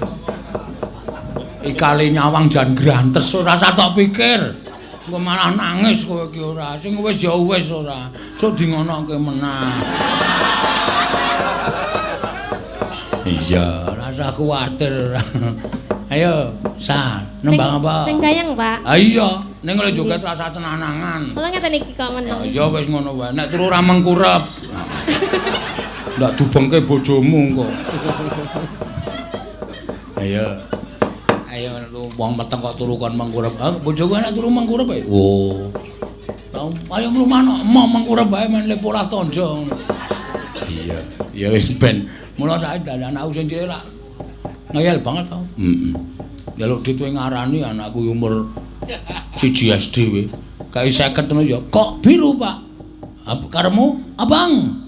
Ikale nyawang jan grantes ora usah tok pikir. Engko malah nangis kowe iki ora. Sing wis ya wis ora. Sok di ngonoke menang. Iya, ora usah kuwatir. Ayo, Sa, nembang apa? Sing gayeng, Pak. Ha iya, ning oleh joget rasa tenanangan. Kula ngeten iki kok meneng. Ya wis ngono wae. Nek turu ora mengkurep. Ndak dubengke bojomu engko. Ayo. Ayo wong meteng kok turu kon mengkurep. Ah bojoku nek turu mengkurep ae. Oh. Ayo mlumah emoh mengkurep wae men lepolah tandha. Iya. Ya wis ben. Mula saiki dalan anakku sing cilik lak ngeyel banget to. Heeh. Njaluk dit ngarani anakku umur 1 SD we. Kae 50 ngono ya. Kok biru, Pak? Karemu abang.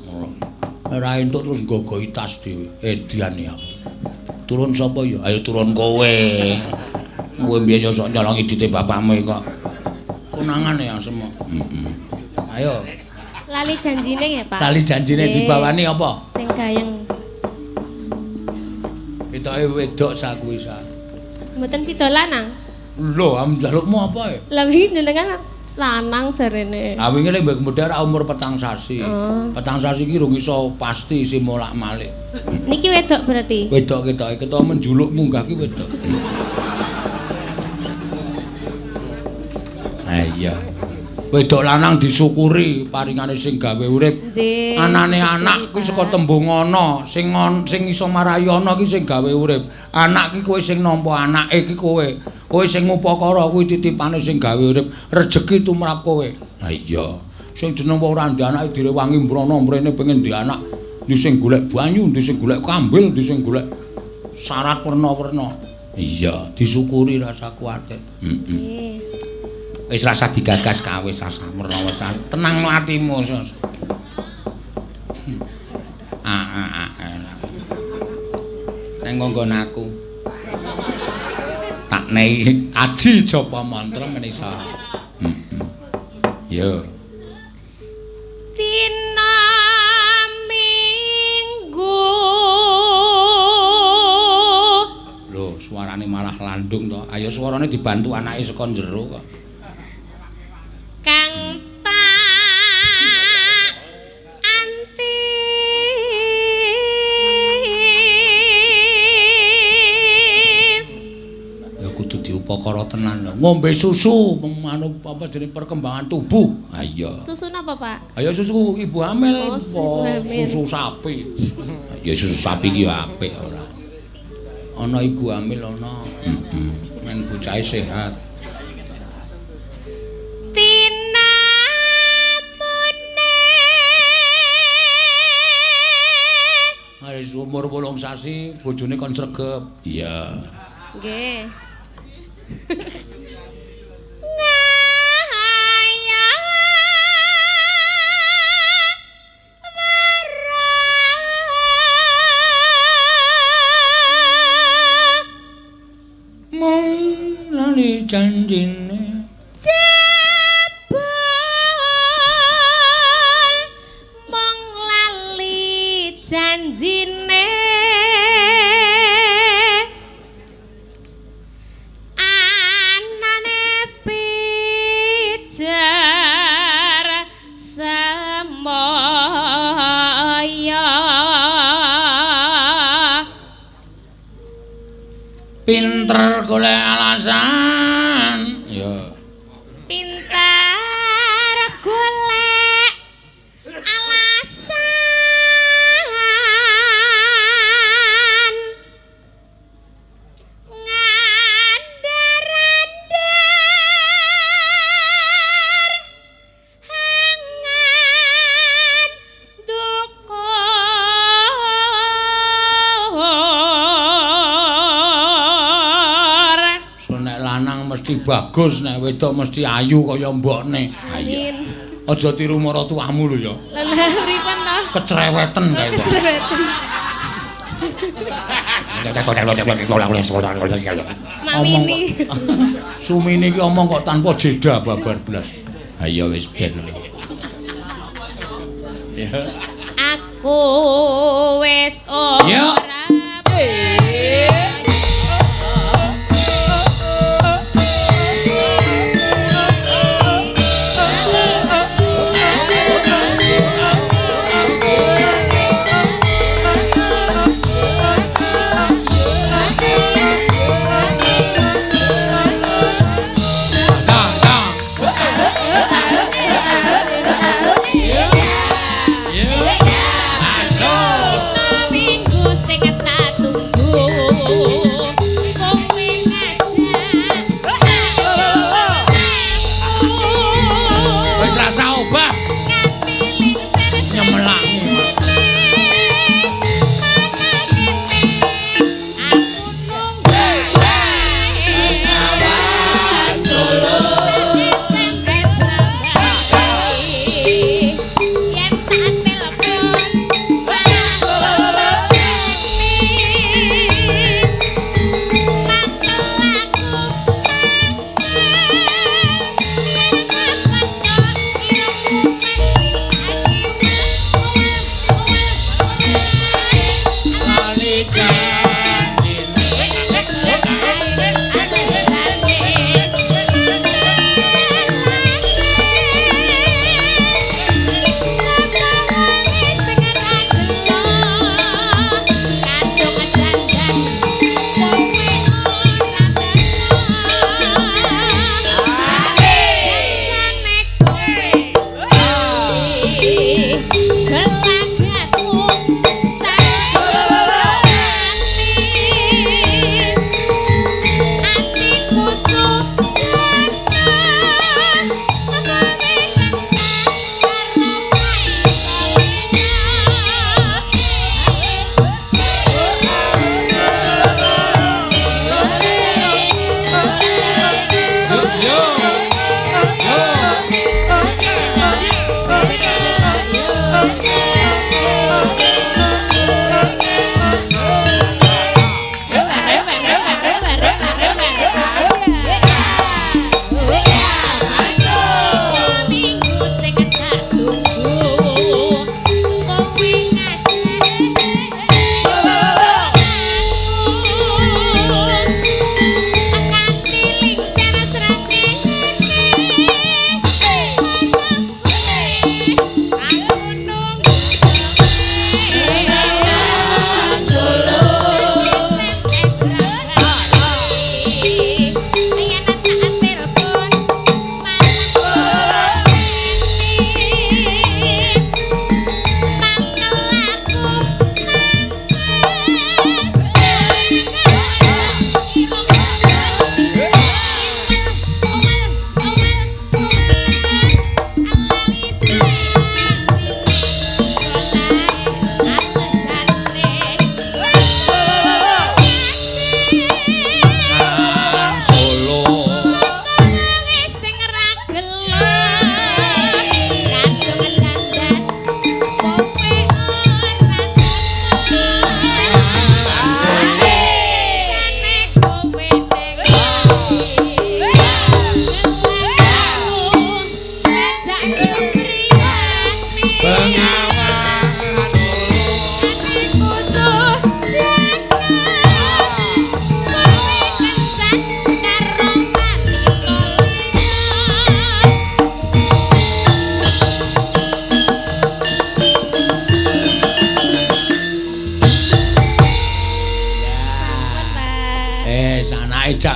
Ora entuk terus nggogohi tas dhewe. Edian ya. Turun sapa ya? Ayo turun kowe. Kowe mbiyen yo sok nyolongi dite bapakmu kok. Konangan ya semua. Heeh. Ayo. Lali janjine ya, Pak. Lali janjine dibawani apa? Sing gayeng. Ketoke wedok sak kuwi sak. Mboten sida lanang. Lho, am njalukmu apa e? Lah wingi jenengan lanang jarene. Ah wingi lek mbek modhar umur 4 sasi. Oh. 4 sasi iki rung iso pasti si molak-malik. Niki wedok berarti? Wedok ketoke, ketok menjuluk munggah ki wedok. Ha iya. Wedok lanang disyukuri paringane sing gawe urip. Anane anak kuwi saka tembung ana, sing sing iso marai ana ki sing gawe urip. Anak ki kowe sing nampa anake ki kowe. Kowe sing ngupakara kuwi titipane sing gawe urip, rejeki tumrap kowe. Ha iya. Sing jeneng wong ora ndek anake direwangi mrono mrene pengen ndek anak, ndi sing golek banyu, ndi sing golek kambil, ndi sing golek syarat werna-werna. Iya, disyukuri rasa kuwatir. Heeh. Wis rasa digagas kawe rasa werna wis tenang atimu. Ah ah ah. Neng nggon aku. Tak nei aji japa mantra menisa. Heeh. Yo. Dina Minggu. Lho, suarane malah landung to. Ayo suarane dibantu anake saka jero kok. Kang tak anti ya kudu diupakara tenan. Ngombe susu manu apa jenenge perkembangan tubuh. Ha iya. Susu napa, Pak? Ayo susu ibu hamil. Oh, susu hamil. Susu sapi. Ya susu sapi ki ya apik ora. Ana ibu hamil ana. Heeh. Men bocahe sehat. Wis umur 8 sasi bojone kon sregep. Iya. Nggih. Mung lali janjine jebul mung lali janjine anane pijar semoyo. Pinter golek alasan. Ya. Pinter golek alasan. Ngandar-andar bagus, nek wedok mesti ayu kaya mbokne. Amin. Aja tiru maratuamu lho ya. Lah pripun to? Kecreweten kae kok. Kecreweten. Mamini. Sumini iki omong kok tanpa jeda babar blas. Ha iya wis ben. Ya. Aku wis ora.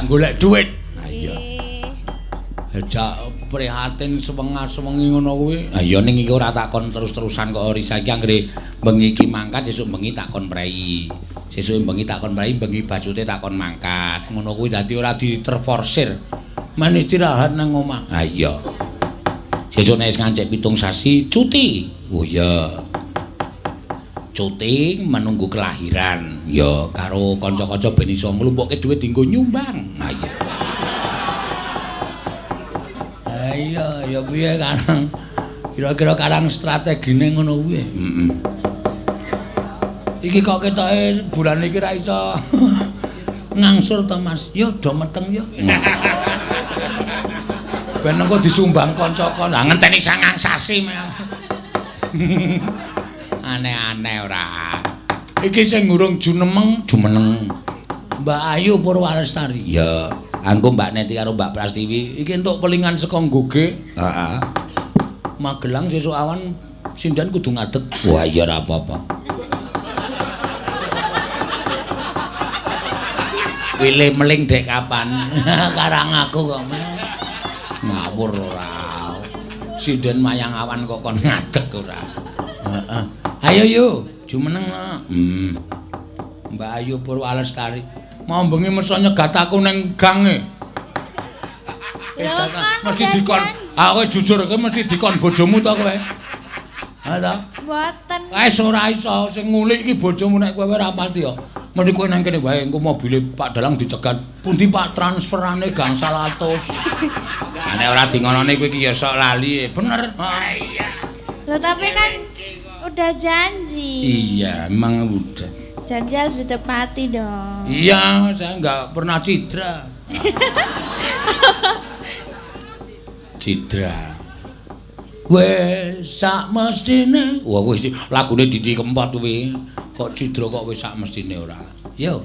Golek duit. Ha iya. Jak prihatin sewenga-sewengi ngono kuwi. Ha iya ning iki ora takon terus-terusan kok Risa iki anggere bengi iki mangkat sesuk bengi takon prei. Sesuk bengi takon prei, bengi bajute takon mangkat. Ngono kuwi dadi ora diterforsir. Men istirahat nang omah. Ha iya. Sesuk nek wis ngancik 7 sasi cuti. Oh iya. Cuti menunggu kelahiran. Ya karo kanca-kanca ben iso nglumpukke dhuwit dienggo nyumbang. Ha iya. Iya, ya piye karang. Kira-kira karang strategine ngono kuwi. Heeh. Iki kok ketoke bulan iki ra iso ngangsur to, Mas. Yo do meteng yo. Ben engko disumbang kanca-kanca. Lah ngenteni sangang sasi. Aneh-aneh ora. Iki sing ngurung junemeng, jumeneng. Mbak Ayu Purwalestari. Ya, angko Mbak Neti karo Mbak Prastiwi iki entuk pelingan saka Nggoge. Heeh. Magelang sesuk awan sinden kudu ngadeg. Wah, iya ora apa-apa. Wile meling dek kapan? Karang aku kok. Ngawur ora. Sinden mayang awan kok kon ngadeg ora. Heeh. Ayo yo, jumeneng. Mbak Ayu Purwalestari. Mau bengi mesa nyegat aku ning gang e. Mesti dikon. Ah kowe jujur kowe mesti dikon bojomu to kowe. Ha ta? Mboten. Wis ora iso sing ngulik iki bojomu nek kowe ora pati ya. Mesti kowe nang kene wae engko mobile Pak Dalang dicegat. Pundi Pak transferane gangsal atus. Lah nek ora dingonone kowe iki ya sok lali. Bener. Iya. Loh tapi kan udah janji. Iya, emang udah. Janji harus ditepati dong. Iya, saya nggak pernah cidra. Cidra. Wes sak mestine. Wah, wis lagune Didi Kempot kuwi. Kok cidra kok wis sak mestine ora. Yo.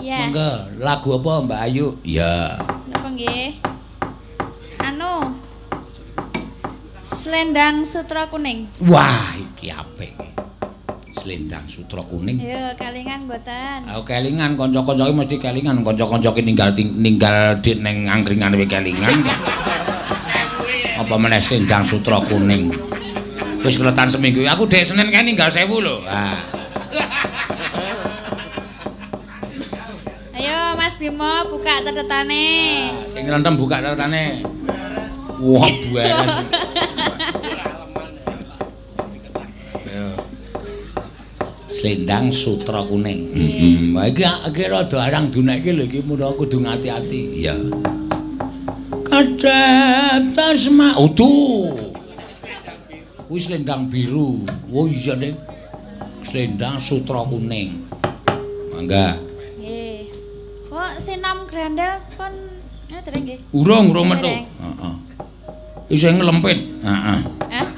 Iya. Monggo, lagu apa Mbak Ayu? Iya. Napa nggih? Anu. Selendang Sutra Kuning. Wah, iki apik. Selendang Sutra Kuning. Yo, kelingan mboten. Aku kelingan, kanca-kanca iki mesti kelingan, kanca-kanca iki ninggal dik ning angkringan kowe kelingan. Apa meneh Selendang Sutra Kuning. Wis keletan seminggu. Aku dek Senin kae ninggal 1000 lho. Ha. Ayo Mas Bimo buka catetane. Sing ngentem buka catetane. Wah, bueres. Selendang Sutra Kuning. Heeh. Wah iki rada arang dunekke lho iki mula kudu ngati-ati. Iya. Kadhep tasma utuh. Kuwi selendang biru. Oh iya nek. Selendang Sutra Kuning. Mangga. Nggih. Kok sinom grandel pun ngene dereng nggih? Urung, urung metu. Heeh. Isih nglempit. Heeh. Hah?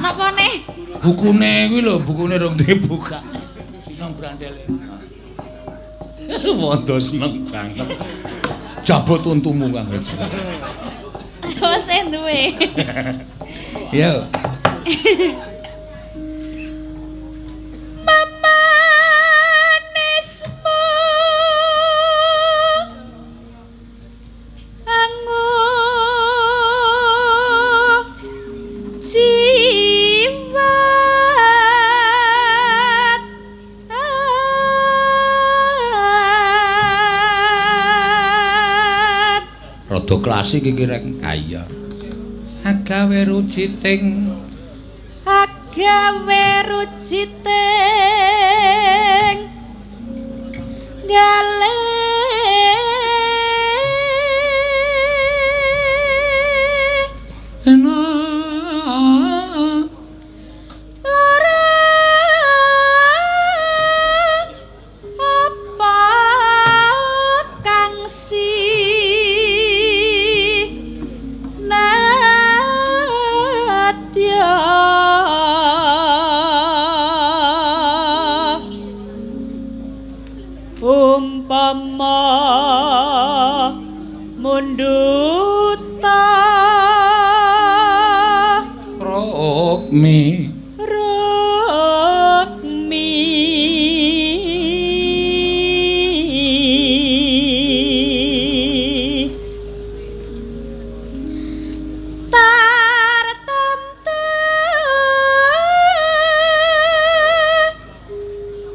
Napa neh? Bukune kuwi lho, bukune rong dibuka. Sinom brandele. Wondo seneng banget. Jabot untumu Kang. Oh, sing duwe. Yo. Mamanismu angu jiwa rada klasik iki rek. Ha iya. Agawe rujiting, agawe rujiting gale ena lara apa kang si umpama munduta rukmi rukmi tartamtu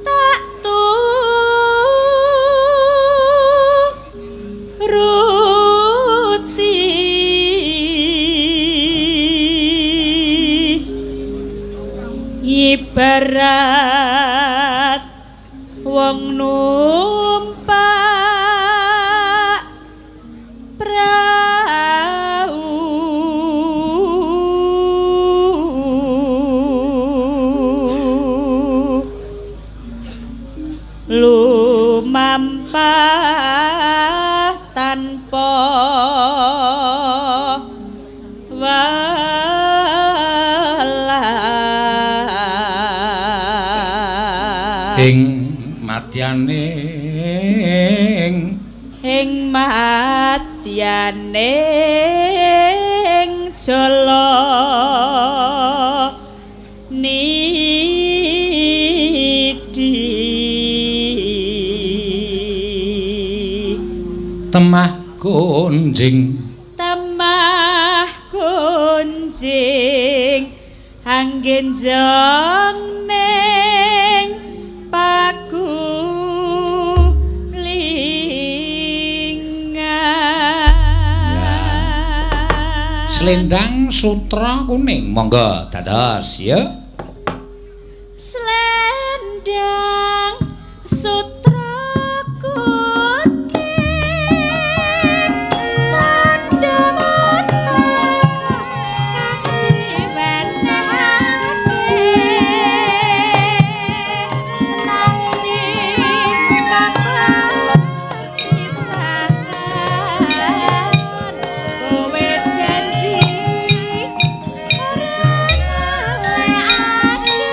tak turuti ibarat wong numpak prau. Ing madyaning ing madyaning jala nidhi temah gonjing temah gonjing anggenjong ning pagulingan. Selendang sutra kuning monggo dados ya. Selendang sutra kuning tandha mata kang diwenehake nalika perpisahan kowe janji ora ngalekake.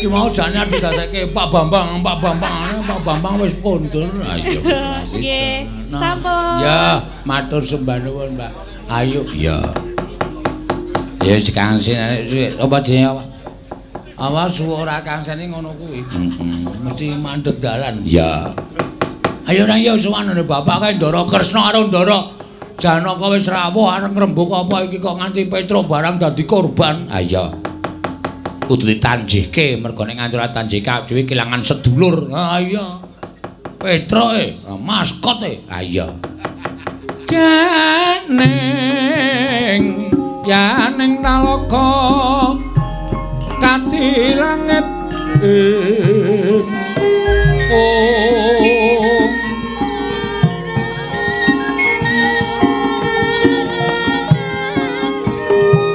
Iki mau jane didadekke Pak Bambang, Pak Bambang, Pak Bambang wis kondur. Ayo. Nggih, sampun. Ya, matur sembah nuwun, Mbak. Ayo. Ya. Ya Kang Sen apa jenenge apa? Awas suwe ora Kang Sen ngono kuwi. Heeh, mesti mandeg dalan. Ya. Ayo nang ya suwanane bapak kae Ndara Kresna karo Ndara Janaka wis rawuh arep ngrembug apa iki kok nganti Petruk barang dadi korban. Ha iya. Kudu ditanjihke mergo nek nganti ora tanjihke dhewe kelangan sedulur. Ha iya. Petruk e, maskot e. Ha iya. Janing yaning talaga kadi langit ing om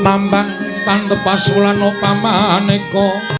mambang pantepas wulan pamaneka